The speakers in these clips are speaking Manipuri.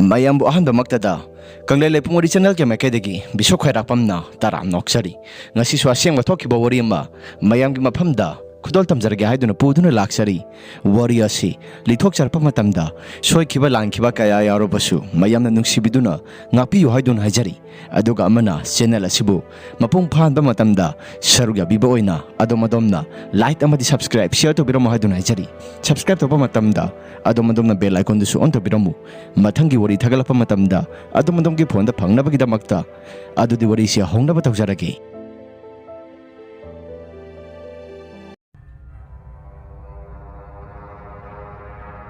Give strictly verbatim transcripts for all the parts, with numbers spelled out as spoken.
ꯃꯌꯥꯝꯕꯨ ꯑꯍꯥꯟꯕꯃꯛꯇꯗ ꯀꯪꯂꯩ ꯂꯩꯄꯨꯡ ꯋꯥꯔꯤ ꯆꯦꯅꯦꯜꯒꯤ ꯃꯥꯏꯀꯩꯗꯒꯤ ꯕꯤꯁꯣ ꯈ꯭ꯋꯥꯏꯔꯥꯛꯄꯝꯅ ꯇꯔꯥꯝꯅ ꯑꯣꯛꯆꯔꯤ꯫ ꯉꯁꯤꯁꯨ ꯑꯁꯦꯡꯕ ꯊꯣꯛꯈꯤꯕ ꯋꯥꯔꯤ ꯑꯃ ꯃꯌꯥꯝꯒꯤ ꯃꯐꯝꯗ ꯈꯨꯗꯣꯜ ꯇꯝꯖꯔꯒꯦ ꯍꯥꯏꯗꯨꯅ ꯄꯨꯗꯨꯅ ꯂꯥꯛꯆꯔꯤ꯫ ꯋꯥꯔꯤ ꯑꯁꯤ ꯂꯤꯊꯣꯛꯆꯔꯛꯄ ꯃꯇꯝꯗ ꯁꯣꯏꯈꯤꯕ ꯂꯥꯟꯈꯤꯕ ꯀꯌꯥ ꯌꯥꯎꯔꯕꯁꯨ ꯃꯌꯥꯝꯅ ꯅꯨꯡꯁꯤꯕꯤꯗꯨꯅ ꯉꯥꯛꯄꯤꯌꯨ ꯍꯥꯏꯗꯨꯅ ꯍꯥꯏꯖꯔꯤ꯫ ꯑꯗꯨꯒ ꯑꯃꯅ, ꯆꯦꯅꯦꯜ ꯑꯁꯤꯕꯨ ꯃꯄꯨꯡ ꯐꯥꯍꯟꯕ ꯃꯇꯝꯗ ꯁꯔꯨꯛ ꯌꯥꯕꯤꯕ ꯑꯣꯏꯅ ꯑꯗꯣꯝ ꯑꯗꯣꯝꯅ ꯂꯥꯏꯛ ꯑꯃꯗꯤ ꯁꯕꯁꯀ꯭ꯔꯥꯏꯕ, ꯁꯤꯌꯔ ꯇꯧꯕꯤꯔꯝꯃꯨ ꯍꯥꯏꯗꯨꯅ ꯍꯥꯏꯖꯔꯤ꯫ ꯁꯕꯁꯀ꯭ꯔꯥꯏꯕ ꯇꯧꯕ ꯃꯇꯝꯗ ꯑꯗꯣꯝ ꯑꯗꯣꯝꯅ ꯕꯦꯜ ꯑꯥꯏꯀꯣꯟꯗꯨꯁꯨ ꯑꯣꯟ ꯇꯧꯕꯤꯔꯝꯃꯨ꯫ ꯃꯊꯪꯒꯤ ꯋꯥꯔꯤ ꯊꯥꯒꯠꯂꯛꯄ ꯃꯇꯝꯗ ꯑꯗꯣꯝ ꯑꯗꯣꯝꯒꯤ ꯐꯣꯟꯗ ꯐꯪꯅꯕꯒꯤꯗꯃꯛꯇ꯫ ꯑꯗꯨꯗꯤ ꯋꯥꯔꯤꯁꯤ ꯍꯧꯅꯕ ꯇꯧꯖꯔꯒꯦ꯫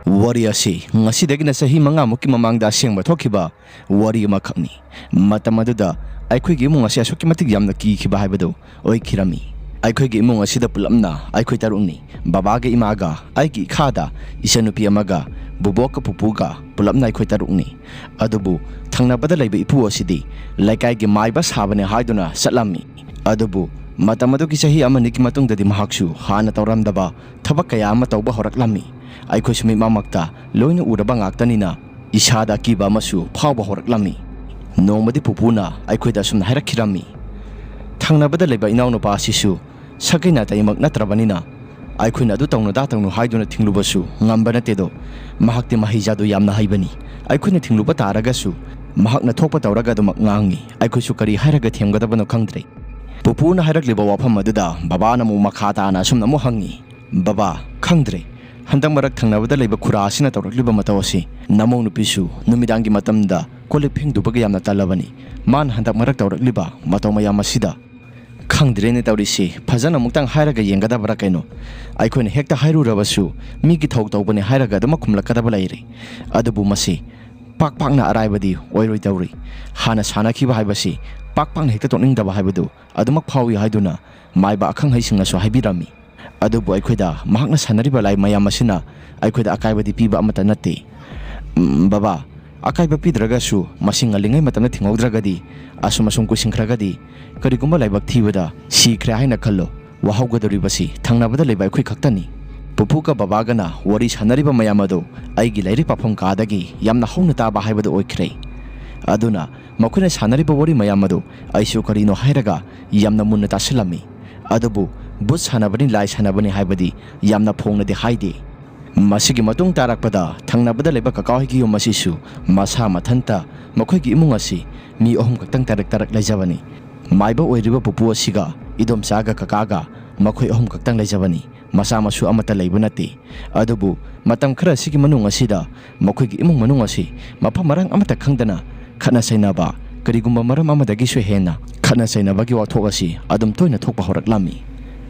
ꯋꯥꯔꯤ ꯑꯁꯤ ꯉꯁꯤꯗꯒꯤꯅ ꯆꯍꯤ ꯃꯉꯥꯃꯨꯛꯀꯤ ꯃꯃꯥꯡꯗ ꯑꯁꯦꯡꯕ ꯊꯣꯛꯈꯤꯕ ꯋꯥꯔꯤ ꯑꯃꯈꯛꯅꯤ꯫ ꯃꯇꯝ ꯑꯗꯨꯗ ꯑꯩꯈꯣꯏꯒꯤ ꯏꯃꯨꯡ ꯑꯁꯤ ꯑꯁꯨꯛꯀꯤ ꯃꯇꯤꯛ ꯌꯥꯝꯅ ꯀꯤꯈꯤꯕ ꯍꯥꯏꯕꯗꯨ ꯑꯣꯏꯈꯤꯔꯝꯃꯤ꯫ ꯑꯩꯈꯣꯏꯒꯤ ꯏꯃꯨꯡ ꯑꯁꯤꯗ ꯄꯨꯂꯞꯅ ꯑꯩꯈꯣꯏ ꯇꯔꯨꯛꯅꯤ꯫ ꯕꯕꯥꯒ ꯏꯃꯥꯒ ꯑꯩꯒꯤ ꯏꯈꯥꯗ ꯏꯆꯟꯅꯨꯄꯤ ꯑꯃꯒ ꯕꯨꯕꯣꯛꯀ ꯄꯨꯄꯨꯒ ꯄꯨꯂꯞꯅ ꯑꯩꯈꯣꯏ ꯇꯔꯨꯛꯅꯤ꯫ ꯑꯗꯨꯕꯨ ꯊꯪꯅꯕꯗ ꯂꯩꯕ ꯏꯄꯨ ꯑꯁꯤꯗꯤ ꯂꯩꯀꯥꯏꯒꯤ ꯃꯥꯏꯕ ꯁꯥꯕꯅꯦ ꯍꯥꯏꯗꯨꯅ ꯆꯠꯂꯝꯃꯤ꯫ ꯑꯗꯨꯕꯨ ꯃꯇꯝ ꯑꯗꯨꯒꯤ ꯆꯍꯤ ꯑꯃꯅꯤꯒꯤ ꯃꯇꯨꯡꯗꯗꯤ ꯃꯍꯥꯛꯁꯨ ꯍꯥꯟꯅ ꯇꯧꯔꯝꯗꯕ ꯊꯕꯛ ꯀꯌꯥ ꯑꯃ ꯇꯧꯕ ꯍꯧꯔꯛꯂꯝꯃꯤ꯫ ꯑꯩꯈꯣꯏꯁꯨ ꯃꯤꯠꯃꯛꯃꯛꯇ ꯂꯣꯏꯅ ꯎꯔꯕ ꯉꯥꯛꯇꯅꯤꯅ ꯏꯁꯥꯗ ꯑꯀꯤꯕ ꯑꯃꯁꯨ ꯐꯥꯎꯕ ꯍꯧꯔꯛꯂꯝꯃꯤ꯫ ꯅꯣꯡꯃꯗꯤ ꯄꯨꯄꯨꯅ ꯑꯩꯈꯣꯏꯗ ꯑꯁꯨꯝꯅ ꯍꯥꯏꯔꯛꯈꯤꯔꯝꯃꯤ, "ꯊꯪꯅꯕꯗ ꯂꯩꯕ ꯏꯅꯥꯎꯅꯨꯄꯥ ꯑꯁꯤꯁꯨ ꯁꯥꯒꯩ ꯅꯥꯇꯩꯃꯛ ꯅꯠꯇ꯭ꯔꯕꯅꯤꯅ ꯑꯩꯈꯣꯏꯅ ꯑꯗꯨ ꯇꯧꯅꯨ, ꯑꯗꯥ ꯇꯧꯅꯨ ꯍꯥꯏꯗꯨꯅ ꯊꯤꯡꯂꯨꯕꯁꯨ ꯉꯝꯕ ꯅꯠꯇꯦꯗꯣ꯫ ꯃꯍꯥꯛꯇꯤ ꯃꯍꯩ ꯖꯥꯗꯨ ꯌꯥꯝꯅ ꯍꯩꯕꯅꯤ꯫ ꯑꯩꯈꯣꯏꯅ ꯊꯤꯡꯂꯨꯕ ꯇꯥꯔꯒꯁꯨ ꯃꯍꯥꯛꯅ ꯊꯣꯛꯄ ꯇꯧꯔꯒ ꯑꯗꯨꯃꯛ ꯉꯥꯡꯉꯤ꯫ ꯑꯩꯈꯣꯏꯁꯨ ꯀꯔꯤ ꯍꯥꯏꯔꯒ ꯊꯦꯝꯒꯗꯕꯅꯣ ꯈꯪꯗ꯭ꯔꯦ꯫" ꯄꯨꯄꯨꯅ ꯍꯥꯏꯔꯛꯂꯤꯕ ꯋꯥꯐꯝ ꯑꯗꯨꯗ ꯕꯕꯥꯅ ꯑꯃꯨꯛ ꯃꯈꯥ ꯇꯥꯅ ꯑꯁꯨꯝꯅ ꯑꯃꯨꯛ ꯍꯪꯉꯤ, "ꯕꯕꯥ, ꯈꯪꯗ꯭ꯔꯦ꯫ ꯍꯟꯗꯛ ꯃꯔꯛ ꯊꯪꯅꯕꯗ ꯂꯩꯕ ꯈꯨꯔꯥ ꯑꯁꯤꯅ ꯇꯧꯔꯛꯂꯤꯕ ꯃꯇꯧ ꯑꯁꯤ ꯅꯃꯧ ꯅꯨꯄꯤꯁꯨ ꯅꯨꯃꯤꯗꯥꯡꯒꯤ ꯃꯇꯝꯗ ꯀꯣꯜ ꯂꯤꯛ ꯐꯦꯡꯗꯨꯕꯒ ꯌꯥꯝꯅ ꯇꯜꯂꯕꯅꯤ꯫ ꯃꯥꯅ ꯍꯟꯗꯛ ꯃꯔꯛ ꯇꯧꯔꯛꯂꯤꯕ ꯃꯇꯧ ꯃꯌꯥꯝ ꯑꯁꯤꯗ ꯈꯪꯗ꯭ꯔꯦꯅꯦ ꯇꯧꯔꯤꯁꯤ꯫ ꯐꯖꯅ ꯑꯃꯨꯛꯇꯪ ꯍꯥꯏꯔꯒ ꯌꯦꯡꯒꯗꯕ꯭ꯔꯥ ꯀꯩꯅꯣ? ꯑꯩꯈꯣꯏꯅ ꯍꯦꯛꯇ ꯍꯥꯏꯔꯨꯔꯕꯁꯨ ꯃꯤꯒꯤ ꯊꯧ ꯇꯧꯕꯅꯦ ꯍꯥꯏꯔꯒ ꯑꯗꯨꯃꯛ ꯈꯨꯝꯂꯛꯀꯗꯕ ꯂꯩꯔꯦ꯫ ꯑꯗꯨꯕꯨ ꯃꯁꯤ ꯄꯥꯛ ꯄꯥꯛꯅ ꯑꯔꯥꯏꯕꯗꯤ ꯑꯣꯏꯔꯣꯏꯗꯧꯔꯤ꯫ ꯍꯥꯟꯅ ꯁꯥꯟꯅꯈꯤꯕ ꯍꯥꯏꯕꯁꯤ ꯄꯥꯛ ꯄꯥꯛꯅ ꯍꯦꯛꯇ ꯇꯣꯛꯅꯤꯡꯗꯕ ꯍꯥꯏꯕꯗꯨ ꯑꯗꯨꯃꯛ ꯐꯥꯎꯏ" ꯍꯥꯏꯗꯨꯅ ꯃꯥꯏꯕ ꯑꯈꯪ ꯑꯍꯩꯁꯤꯡꯅꯁꯨ ꯍꯥꯏꯕꯤꯔꯝꯃꯤ꯫ ꯑꯗꯨꯕꯨ ꯑꯩꯈꯣꯏꯗ ꯃꯍꯥꯛꯅ ꯁꯥꯟꯅꯔꯤꯕ ꯂꯥꯏ ꯃꯌꯥꯝ ꯑꯁꯤꯅ ꯑꯩꯈꯣꯏꯗ ꯑꯀꯥꯏꯕꯗꯤ ꯄꯤꯕ ꯑꯃꯠꯇ ꯅꯠꯇꯦ꯫ "ꯎꯝ, ꯕꯕꯥ, ꯑꯀꯥꯏꯕ ꯄꯤꯗ꯭ꯔꯒꯁꯨ ꯃꯁꯤ ꯉꯜꯂꯤꯉꯩ ꯃꯇꯝꯗ ꯊꯤꯡꯍꯧꯗ꯭ꯔꯒꯗꯤ, ꯑꯁꯨꯝ ꯑꯁꯨꯝ ꯀꯨꯏꯁꯤꯟꯈ꯭ꯔꯒꯗꯤ, ꯀꯔꯤꯒꯨꯝꯕ ꯂꯥꯏꯕꯛ ꯊꯤꯕꯗ ꯁꯤꯈ꯭ꯔꯦ ꯍꯥꯏꯅ ꯈꯜꯂꯣ, ꯋꯥꯍꯧꯒꯗꯧꯔꯤꯕꯁꯤ ꯊꯪꯅꯕꯗ ꯂꯩꯕ ꯑꯩꯈꯣꯏ ꯈꯛꯇꯅꯤ꯫ ꯄꯨꯄꯨꯒ ꯕꯕꯥꯒꯅ ꯋꯥꯔꯤ ꯁꯥꯟꯅꯔꯤꯕ ꯃꯌꯥꯝ ꯑꯗꯨ ꯑꯩꯒꯤ ꯂꯥꯏꯔꯤꯛ ꯄꯥꯐꯝ ꯀꯥꯗꯒꯤ ꯌꯥꯝꯅ ꯍꯧꯅ ꯇꯥꯕ ꯍꯥꯏꯕꯗꯨ ꯑꯣꯏꯈ꯭ꯔꯦ꯫ ꯑꯗꯨꯅ ꯃꯈꯣꯏꯅ ꯁꯥꯟꯅꯔꯤꯕ ꯋꯥꯔꯤ ꯃꯌꯥꯝ ꯑꯗꯨ ꯑꯩꯁꯨ ꯀꯔꯤꯅꯣ ꯍꯥꯏꯔꯒ ꯌꯥꯝꯅ ꯃꯨꯟꯅ ꯇꯥꯁꯤꯜꯂꯝꯃꯤ꯫ ꯑꯗꯨꯕꯨ ꯚꯨꯠ ꯁꯥꯟꯅꯕꯅꯤ, ꯂꯥꯏ ꯁꯥꯟꯅꯕꯅꯤ ꯍꯥꯏꯕꯗꯤ ꯌꯥꯝꯅ ꯐꯣꯡꯅꯗꯤ ꯍꯥꯏꯗꯦ꯫ ꯃꯁꯤꯒꯤ ꯃꯇꯨꯡ ꯇꯥꯔꯛꯄꯗ ꯊꯪꯅꯕꯗ ꯂꯩꯕ ꯀꯀꯥ ꯍꯣꯏꯒꯤ ꯌꯨꯝ ꯑꯁꯤꯁꯨ ꯃꯁꯥ ꯃꯊꯟꯇ ꯃꯈꯣꯏꯒꯤ ꯏꯃꯨꯡ ꯑꯁꯤ ꯃꯤ ꯑꯍꯨꯝ ꯈꯛꯇꯪ ꯇꯔꯛ ꯇꯔꯛ ꯂꯩꯖꯕꯅꯤ꯫ ꯃꯥꯏꯕ ꯑꯣꯏꯔꯤꯕ ꯄꯨꯄꯨ ꯑꯁꯤꯒ ꯏꯗꯣꯝꯆꯥꯒ ꯀꯀꯥꯒ ꯃꯈꯣꯏ ꯑꯍꯨꯝ ꯈꯛꯇꯪ ꯂꯩꯖꯕꯅꯤ꯫ ꯃꯆꯥ ꯃꯁꯨ ꯑꯃꯠꯇ ꯂꯩꯕ ꯅꯠꯇꯦ꯫ ꯑꯗꯨꯕꯨ ꯃꯇꯝ ꯈꯔ ꯑꯁꯤꯒꯤ ꯃꯅꯨꯡ ꯑꯁꯤꯗ ꯃꯈꯣꯏꯒꯤ ꯏꯃꯨꯡ ꯃꯅꯨꯡ ꯑꯁꯤ ꯃꯐꯝ ꯃꯔꯥꯡ ꯑꯃꯠꯇ ꯈꯪꯗꯅ ꯈꯠꯅ ꯆꯩꯅꯕ, ꯀꯔꯤꯒꯨꯝꯕ ꯃꯔꯝ ꯑꯃꯗꯒꯤꯁꯨ ꯍꯦꯟꯅ ꯈꯠꯅ ꯆꯩꯅꯕꯒꯤ ꯋꯥꯊꯣꯛ ꯑꯁꯤ ꯑꯗꯨꯝ ꯇꯣꯏꯅ ꯊꯣꯛꯄ ꯍꯧꯔꯛꯂꯝꯃꯤ꯫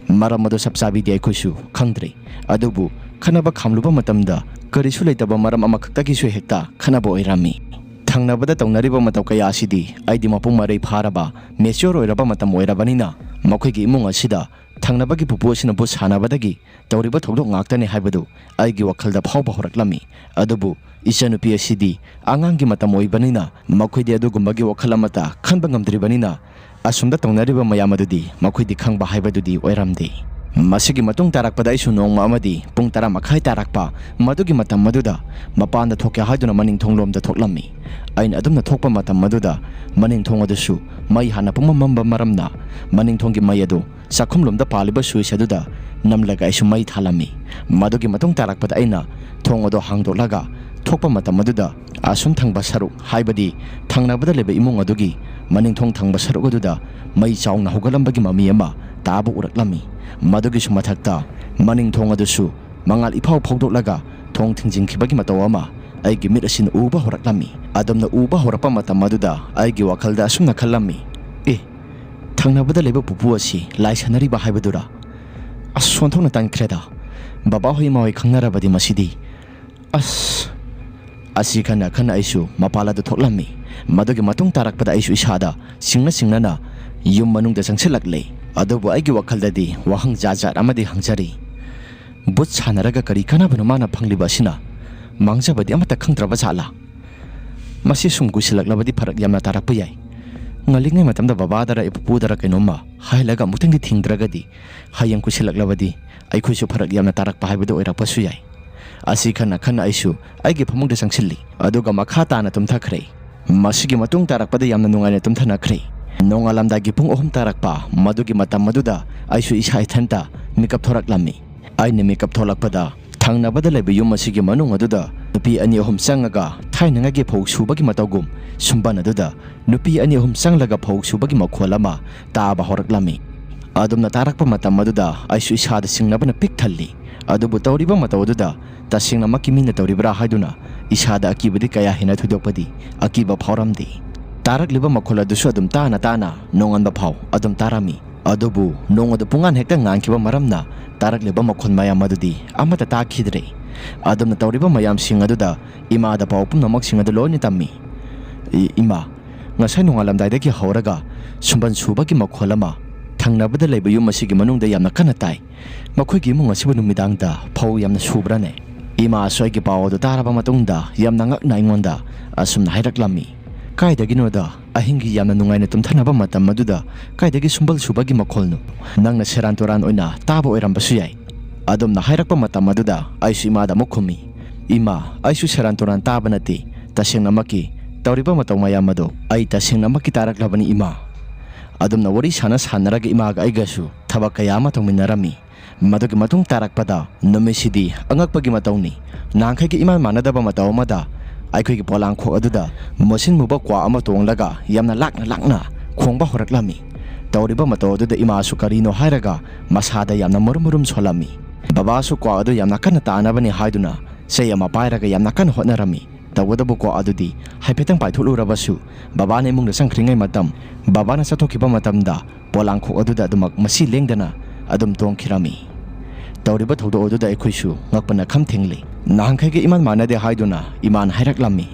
ꯃꯔꯝ ꯑꯗꯨ ꯆꯞ ꯆꯥꯕꯤꯗꯤ ꯑꯩꯈꯣꯏꯁꯨ ꯈꯪꯗ꯭ꯔꯤ꯫ ꯑꯗꯨꯕꯨ ꯈꯠꯅꯕ ꯈꯥꯝꯂꯨꯕ ꯃꯇꯝꯗ ꯀꯔꯤꯁꯨ ꯂꯩꯇꯕ ꯃꯔꯝ ꯑꯃꯈꯛꯇꯒꯤꯁꯨ ꯍꯦꯛꯇ ꯈꯠꯅꯕ ꯑꯣꯏꯔꯝꯃꯤ꯫ ꯊꯪꯅꯕꯗ ꯇꯧꯅꯔꯤꯕ ꯃꯇꯧ ꯀꯌꯥ ꯑꯁꯤꯗꯤ ꯑꯩꯗꯤ ꯃꯄꯨꯡ ꯃꯔꯩ ꯐꯥꯔꯕ, ꯃꯦꯆ꯭ꯌꯣꯔ ꯑꯣꯏꯔꯕ ꯃꯇꯝ ꯑꯣꯏꯔꯕꯅꯤꯅ ꯃꯈꯣꯏꯒꯤ ꯏꯃꯨꯡ ꯑꯁꯤꯗ ꯊꯪꯅꯕꯒꯤ ꯄꯨꯄꯨ ꯑꯁꯤꯅ ꯚꯨꯠ ꯁꯥꯟꯅꯕꯗꯒꯤ ꯇꯧꯔꯤꯕ ꯊꯧꯗꯣꯛ ꯉꯥꯛꯇꯅꯤ ꯍꯥꯏꯕꯗꯨ ꯑꯩꯒꯤ ꯋꯥꯈꯜꯗ ꯐꯥꯎꯕ ꯍꯧꯔꯛꯂꯝꯃꯤ꯫ ꯑꯗꯨꯕꯨ ꯏꯆꯟꯅꯨꯄꯤ ꯑꯁꯤꯗꯤ ꯑꯉꯥꯡꯒꯤ ꯃꯇꯝ ꯑꯣꯏꯕꯅꯤꯅ ꯃꯈꯣꯏꯗꯤ ꯑꯗꯨꯒꯨꯝꯕꯒꯤ ꯋꯥꯈꯜ ꯑꯃꯠꯇ ꯈꯟꯕ ꯉꯝꯗ꯭ꯔꯤꯕꯅꯤꯅ ꯑꯁꯨꯝꯗ ꯇꯧꯅꯔꯤꯕ ꯃꯌꯥꯝ ꯑꯗꯨꯗꯤ ꯃꯈꯣꯏꯗꯤ ꯈꯪꯕ ꯍꯥꯏꯕꯗꯨꯗꯤ ꯑꯣꯏꯔꯝꯗꯦ꯫ ꯃꯁꯤꯒꯤ ꯃꯇꯨꯡ ꯇꯥꯔꯛꯄꯗ ꯑꯩꯁꯨ ꯅꯣꯡꯃ ꯑꯃꯗꯤ ꯄꯨꯡ ꯇꯔꯥ ꯃꯈꯥꯏ ꯇꯥꯔꯛꯄ ꯃꯗꯨꯒꯤ ꯃꯇꯝ ꯑꯗꯨꯗ ꯃꯄꯥꯟꯗ ꯊꯣꯛꯀꯦ ꯍꯥꯏꯗꯨꯅ ꯃꯅꯤꯡ ꯊꯣꯡꯂꯣꯝꯗ ꯊꯣꯛꯂꯝꯃꯤ꯫ ꯑꯩꯅ ꯑꯗꯨꯝꯅ ꯊꯣꯛꯄ ꯃꯇꯝ ꯑꯗꯨꯗ ꯃꯅꯤꯡ ꯊꯣꯡ ꯑꯗꯨꯁꯨ ꯃꯩ ꯍꯥꯟꯅ ꯄꯨꯡꯃꯝ ꯃꯝꯕ ꯃꯔꯝꯅ ꯃꯅꯤꯡ ꯊꯣꯡꯒꯤ ꯃꯩ ꯑꯗꯨ ꯆꯥꯛꯈꯨꯝꯂꯣꯝꯗ ꯄꯥꯜꯂꯤꯕ ꯁ꯭ꯋꯤꯆ ꯑꯗꯨꯗ ꯅꯝꯂꯒ ꯑꯩꯁꯨ ꯃꯩ ꯊꯥꯜꯂꯝꯃꯤ꯫ ꯃꯗꯨꯒꯤ ꯃꯇꯨꯡ ꯇꯥꯔꯛꯄꯗ ꯑꯩꯅ ꯊꯣꯡ ꯑꯗꯨ ꯍꯥꯡꯗꯣꯛꯂꯒ ꯊꯣꯛꯄ ꯃꯇꯝ ꯑꯗꯨꯗ ꯑꯁꯨꯝ ꯊꯪꯕ ꯁꯔꯨꯛ, ꯍꯥꯏꯕꯗꯤ ꯊꯪꯅꯕꯗ ꯂꯩꯕ ꯏꯃꯨꯡ ꯑꯗꯨꯒꯤ ꯃꯅꯤꯡ ꯊꯣꯡ ꯊꯪꯕ ꯁꯔꯨꯛ ꯑꯗꯨꯗ ꯃꯩ ꯆꯥꯎꯅ ꯍꯧꯒꯠꯂꯝꯕꯒꯤ ꯃꯃꯤ ꯑꯃ ꯇꯥꯕ ꯎꯔꯛꯂꯝꯃꯤ꯫ ꯃꯗꯨꯒꯤꯁꯨ ꯃꯊꯛꯇ ꯃꯅꯤꯡ ꯊꯣꯡ ꯑꯗꯨꯁꯨ ꯃꯉꯥꯜ ꯏꯐꯥꯎ ꯐꯥꯎꯗꯣꯛꯂꯒ ꯊꯣꯡ ꯊꯤꯡꯖꯤꯟꯈꯤꯕꯒꯤ ꯃꯇꯧ ꯑꯃ ꯑꯩꯒꯤ ꯃꯤꯠ ꯑꯁꯤꯅ ꯎꯕ ꯍꯧꯔꯛꯂꯝꯃꯤ꯫ ꯑꯗꯨꯝꯅ ꯎꯕ ꯍꯧꯔꯛꯄ ꯃꯇꯝ ꯑꯗꯨꯗ ꯑꯩꯒꯤ ꯋꯥꯈꯜꯗ ꯑꯁꯨꯝꯅ ꯈꯜꯂꯝꯃꯤ, "ꯑꯦ, ꯊꯪꯅꯕꯗ ꯂꯩꯕ ꯄꯨꯄꯨ ꯑꯁꯤ ꯂꯥꯏ ꯁꯥꯟꯅꯔꯤꯕ ꯍꯥꯏꯕꯗꯨꯔꯥ? ꯑꯁ, ꯁꯣꯟꯊꯣꯛꯅ ꯇꯟꯈ꯭ꯔꯦꯗ꯫ ꯕꯕꯥ ꯍꯣꯏ ꯏꯃꯥ ꯍꯣꯏ ꯈꯪꯅꯔꯕꯗꯤ ꯃꯁꯤꯗꯤ꯫ ꯑꯁ!" ꯑꯁꯤ ꯈꯟꯅ ꯈꯟꯅ ꯑꯩꯁꯨ ꯃꯄꯥꯜ ꯑꯗꯨ ꯊꯣꯛꯂꯝꯃꯤ꯫ ꯃꯗꯨꯒꯤ ꯃꯇꯨꯡ ꯇꯥꯔꯛꯄꯗ ꯑꯩꯁꯨ ꯏꯁꯥꯗ ꯆꯤꯡꯅ ꯆꯤꯡꯅꯅ ꯌꯨꯝ ꯃꯅꯨꯡꯗ ꯆꯪꯁꯤꯜꯂꯛꯂꯦ꯫ ꯑꯗꯨꯕꯨ ꯑꯩꯒꯤ ꯋꯥꯈꯜꯗꯗꯤ ꯋꯥꯍꯪ ꯖꯥꯠ ꯖꯥꯠ ꯑꯃꯗꯤ ꯍꯪꯖꯔꯤ꯫ ꯚꯨꯠ ꯁꯥꯟꯅꯔꯒ ꯀꯔꯤ ꯀꯥꯟꯅꯕꯅꯣ ꯃꯥꯅ ꯐꯪꯂꯤꯕ ꯑꯁꯤꯅ? ꯃꯥꯡꯖꯕꯗꯤ ꯑꯃꯠꯇ ꯈꯪꯗ꯭ꯔꯕ ꯖꯥꯠꯂꯥ? ꯃꯁꯤ ꯁꯨꯝ ꯀꯨꯏꯁꯤꯜꯂꯛꯂꯕꯗꯤ ꯐꯔꯛ ꯌꯥꯝꯅ ꯇꯥꯔꯛꯄ ꯌꯥꯏ꯫ ꯉꯜꯂꯤꯉꯩ ꯃꯇꯝꯗ ꯕꯕꯥꯗꯔ ꯏꯄꯨꯄꯨꯗꯔ ꯀꯩꯅꯣꯝꯃ ꯍꯥꯏꯍꯜꯂꯒ ꯑꯃꯨꯛꯇꯪꯗꯤ ꯊꯤꯡꯗ꯭ꯔꯒꯗꯤ ꯍꯌꯦꯡ ꯀꯨꯏꯁꯤꯜꯂꯛꯂꯕꯗꯤ ꯑꯩꯈꯣꯏꯁꯨ ꯐꯔꯛ ꯌꯥꯝꯅ ꯇꯥꯔꯛꯄ ꯍꯥꯏꯕꯗꯨ ꯑꯣꯏꯔꯛꯄꯁꯨ ꯌꯥꯏ꯫ ꯑꯁꯤ ꯈꯟꯅ ꯈꯟꯅ ꯑꯩꯁꯨ ꯑꯩꯒꯤ ꯐꯃꯨꯡꯗ ꯆꯪꯁꯤꯜꯂꯤ, ꯑꯗꯨꯒ ꯃꯈꯥ ꯇꯥꯅ ꯇꯨꯝꯊꯈ꯭ꯔꯦ꯫ ꯃꯁꯤꯒꯤ ꯃꯇꯨꯡ ꯇꯥꯔꯛꯄꯗ ꯌꯥꯝꯅ ꯅꯨꯡꯉꯥꯏꯅ ꯇꯨꯝꯊꯅꯈ꯭ꯔꯦ꯫ ꯅꯣꯡꯉꯥꯜꯂꯝꯗꯥꯏꯒꯤ ꯄꯨꯡ ꯑꯍꯨꯝ ꯇꯥꯔꯛꯄ ꯃꯗꯨꯒꯤ ꯃꯇꯝ ꯑꯗꯨꯗ ꯑꯩꯁꯨ ꯏꯁꯥ ꯏꯊꯟꯇ ꯃꯤꯀꯞ ꯊꯣꯔꯛꯂꯝꯃꯤ꯫ ꯑꯩꯅ ꯃꯤꯀꯞ ꯊꯣꯛꯂꯛꯄꯗ ꯊꯪꯅꯕꯗ ꯂꯩꯕ ꯌꯨꯝ ꯑꯁꯤꯒꯤ ꯃꯅꯨꯡ ꯑꯗꯨꯗ ꯅꯨꯄꯤ ꯑꯅꯤ ꯑꯍꯨꯝ ꯆꯪꯉꯒ ꯊꯥꯏꯅꯉꯩꯒꯤ ꯐꯧ ꯁꯨꯕꯒꯤ ꯃꯇꯧꯒꯨꯝ ꯁꯨꯝꯕꯟ ꯑꯗꯨꯗ ꯅꯨꯄꯤ ꯑꯅꯤ ꯑꯍꯨꯝ ꯆꯪꯂꯒ ꯐꯧ ꯁꯨꯕꯒꯤ ꯃꯈꯣꯜ ꯑꯃ ꯇꯥꯕ ꯍꯧꯔꯛꯂꯝꯃꯤ꯫ ꯑꯗꯨꯝꯅ ꯇꯥꯔꯛꯄ ꯃꯇꯝ ꯑꯗꯨꯗ ꯑꯩꯁꯨ ꯏꯁꯥꯗ ꯆꯤꯡꯅꯕꯅ ꯄꯤꯛ ꯊꯜꯂꯤ꯫ ꯑꯗꯨꯕꯨ ꯇꯧꯔꯤꯕ ꯃꯇꯧ ꯑꯗꯨꯗ ꯇꯁꯦꯡꯅꯃꯛꯀꯤ ꯃꯤꯅ ꯇꯧꯔꯤꯕ꯭ꯔꯥ ꯍꯥꯏꯗꯨꯅ ꯏꯁꯥꯗ ꯑꯀꯤꯕꯗꯤ ꯀꯌꯥ ꯍꯦꯟꯅ ꯊꯣꯏꯗꯣꯛꯄꯗꯤ ꯑꯀꯤꯕ ꯐꯥꯎꯔꯝꯗꯦ꯫ ꯇꯥꯔꯛꯂꯤꯕ ꯃꯈꯣꯜ ꯑꯗꯨꯁꯨ ꯑꯗꯨꯝ ꯇꯥꯅ ꯇꯥꯅ ꯅꯣꯡꯉꯥꯟꯕ ꯐꯥꯎ ꯑꯗꯨꯝ ꯇꯥꯔꯝꯃꯤ꯫ ꯑꯗꯨꯕꯨ ꯅꯣꯡ ꯑꯗꯨ ꯄꯨꯡꯉꯥꯟ ꯍꯦꯛꯇ ꯉꯥꯟꯈꯤꯕ ꯃꯔꯝꯅ ꯇꯥꯔꯛꯂꯤꯕ ꯃꯈꯣꯜ ꯃꯌꯥꯝ ꯑꯗꯨꯗꯤ ꯑꯃꯠꯇ ꯇꯥꯈꯤꯗ꯭ꯔꯦ꯫ ꯑꯗꯨꯝꯅ ꯇꯧꯔꯤꯕ ꯃꯌꯥꯝꯁꯤꯡ ꯑꯗꯨꯗ ꯏꯃꯥꯗ ꯄꯥꯎ ꯄꯨꯝꯅꯃꯛꯁꯤꯡ ꯑꯗꯨ ꯂꯣꯏꯅ ꯇꯝꯃꯤ꯫ "ꯏ-, ꯏꯃꯥ, ꯉꯁꯥꯏ ꯅꯣꯡꯉꯥꯜꯂꯝꯗꯥꯏꯗꯒꯤ ꯍꯧꯔꯒ ꯁꯨꯝꯕꯟ ꯁꯨꯕꯒꯤ ꯃꯈꯣꯜ ꯑꯃ ꯊꯪꯅꯕꯗ ꯂꯩꯕ ꯌꯨꯝ ꯑꯁꯤꯒꯤ ꯃꯅꯨꯡꯗ ꯌꯥꯝꯅ ꯀꯟꯅ ꯇꯥꯏ꯫ ꯃꯈꯣꯏꯒꯤ ꯏꯃꯨꯡ ꯑꯁꯤꯕꯨ ꯅꯨꯃꯤꯗꯥꯡꯗ ꯐꯧ ꯌꯥꯝꯅ ꯁꯨꯕ꯭ꯔꯥꯅꯦ?" ꯏꯃꯥꯁꯨ ꯑꯩꯒꯤ ꯄꯥꯎ ꯑꯗꯨ ꯇꯥꯔꯕ ꯃꯇꯨꯡꯗ ꯌꯥꯝꯅ ꯉꯛꯅ ꯑꯩꯉꯣꯟꯗ ꯑꯁꯨꯝꯅ ꯍꯥꯏꯔꯛꯂꯝꯃꯤ꯫ "ꯀꯥꯏꯗꯒꯤꯅꯣꯗ, ꯑꯍꯤꯡꯒꯤ ꯌꯥꯝꯅ ꯅꯨꯡꯉꯥꯏꯅ ꯇꯨꯝꯊꯅꯕ ꯃꯇꯝ ꯑꯗꯨꯗ ꯀꯥꯏꯗꯒꯤ ꯁꯨꯝꯕꯜ ꯁꯨꯕꯒꯤ ꯃꯈꯣꯜꯅꯣ? ꯅꯪꯅ ꯁꯦꯔꯥꯟ ꯇꯨꯔꯥꯟ ꯑꯣꯏꯅ ꯇꯥꯕ ꯑꯣꯏꯔꯝꯕꯁꯨ ꯌꯥꯏ"꯫ ꯑꯗꯨꯝꯅ ꯍꯥꯏꯔꯛꯄ ꯃꯇꯝ ꯑꯗꯨꯗ ꯑꯩꯁꯨ ꯏꯃꯥꯗ ꯑꯃꯨꯛ ꯈꯨꯝꯃꯤ, "ꯏꯃꯥ, ꯑꯩꯁꯨ ꯁꯦꯔꯥꯟ ꯇꯨꯔꯥꯟ ꯇꯥꯕ ꯅꯠꯇꯦ, ꯇꯁꯦꯡꯅꯃꯛꯀꯤ ꯇꯧꯔꯤꯕ ꯃꯇꯧ ꯃꯌꯥꯝ ꯑꯗꯨ ꯑꯩ ꯇꯁꯦꯡꯅꯃꯛꯀꯤ ꯇꯥꯔꯛꯂꯕꯅꯤ ꯏꯃꯥ"꯫ ꯑꯗꯨꯝꯅ ꯋꯥꯔꯤ ꯁꯥꯟꯅ ꯁꯥꯟꯅꯔꯒ ꯏꯃꯥꯒ ꯑꯩꯒꯁꯨ ꯊꯕꯛ ꯀꯌꯥ ꯑꯃ ꯇꯧꯃꯤꯟꯅꯔꯝꯃꯤ꯫ ꯃꯗꯨꯒꯤ ꯃꯇꯨꯡ ꯇꯥꯔꯛꯄꯗ ꯅꯨꯃꯤꯠꯁꯤꯗꯤ ꯑꯉꯛꯄꯒꯤ ꯃꯇꯧꯅꯤ꯫ ꯅꯍꯥꯟꯈꯩꯒ ꯏꯃꯥꯟ ꯃꯥꯟꯅꯗꯕ ꯃꯇꯧ ꯑꯃꯗ ꯑꯩꯈꯣꯏꯒꯤ ꯄꯣꯂꯥꯡꯈꯣꯛ ꯑꯗꯨꯗ ꯃꯨꯁꯤꯟ ꯃꯨꯕ ꯀ꯭ꯋꯥꯛ ꯑꯃ ꯇꯣꯡꯂꯒ ꯌꯥꯝꯅ ꯂꯥꯛꯅ ꯂꯥꯛꯅ ꯈꯣꯡꯕ ꯍꯧꯔꯛꯂꯝꯃꯤ꯫ ꯇꯧꯔꯤꯕ ꯃꯇꯧ ꯑꯗꯨꯗ ꯏꯃꯥꯁꯨ ꯀꯔꯤꯅꯣ ꯍꯥꯏꯔꯒ ꯃꯁꯥꯗ ꯌꯥꯝꯅ ꯃꯔꯨꯝ ꯃꯔꯨꯝ ꯁꯣꯜꯂꯝꯃꯤ꯫ ꯕꯕꯥꯁꯨ ꯀ꯭ꯋꯥꯛ ꯑꯗꯨ ꯌꯥꯝꯅ ꯀꯟꯅ ꯇꯥꯅꯕꯅꯤ ꯍꯥꯏꯗꯨꯅ ꯆꯩ ꯑꯃ ꯄꯥꯏꯔꯒ ꯌꯥꯝꯅ ꯀꯟꯅ ꯍꯣꯠꯅꯔꯝꯃꯤ꯫ ꯇꯧꯕꯇꯕꯨ ꯀ꯭ꯋꯥꯛ ꯑꯗꯨꯗꯤ ꯍꯥꯏꯐꯦꯠꯇꯪ ꯄꯥꯏꯊꯣꯛꯂꯨꯔꯕꯁꯨ ꯕꯕꯥꯅ ꯏꯃꯨꯡꯗ ꯆꯪꯈ꯭ꯔꯤꯉꯩ ꯃꯇꯝ, ꯕꯕꯥꯅ ꯆꯠꯊꯣꯛꯈꯤꯕ ꯃꯇꯝꯗ ꯄꯣꯂꯥꯡꯈꯣꯛ ꯑꯗꯨꯗ ꯑꯗꯨꯃꯛ ꯃꯁꯤ ꯂꯦꯡꯗꯅ ꯑꯗꯨꯝ ꯇꯣꯡꯈꯤꯔꯝꯃꯤ꯫ ꯇꯧꯔꯤꯕ ꯊꯧꯗꯣꯛ ꯑꯗꯨꯗ ꯑꯩꯈꯣꯏꯁꯨ ꯉꯛꯄꯅ ꯈꯝ ꯊꯦꯡꯂꯤ꯫ ꯅꯍꯥꯟꯈꯩꯒ ꯏꯃꯥꯟ ꯃꯥꯟꯅꯗꯦ ꯍꯥꯏꯗꯨꯅ ꯏꯃꯥꯅ ꯍꯥꯏꯔꯛꯂꯝꯃꯤ꯫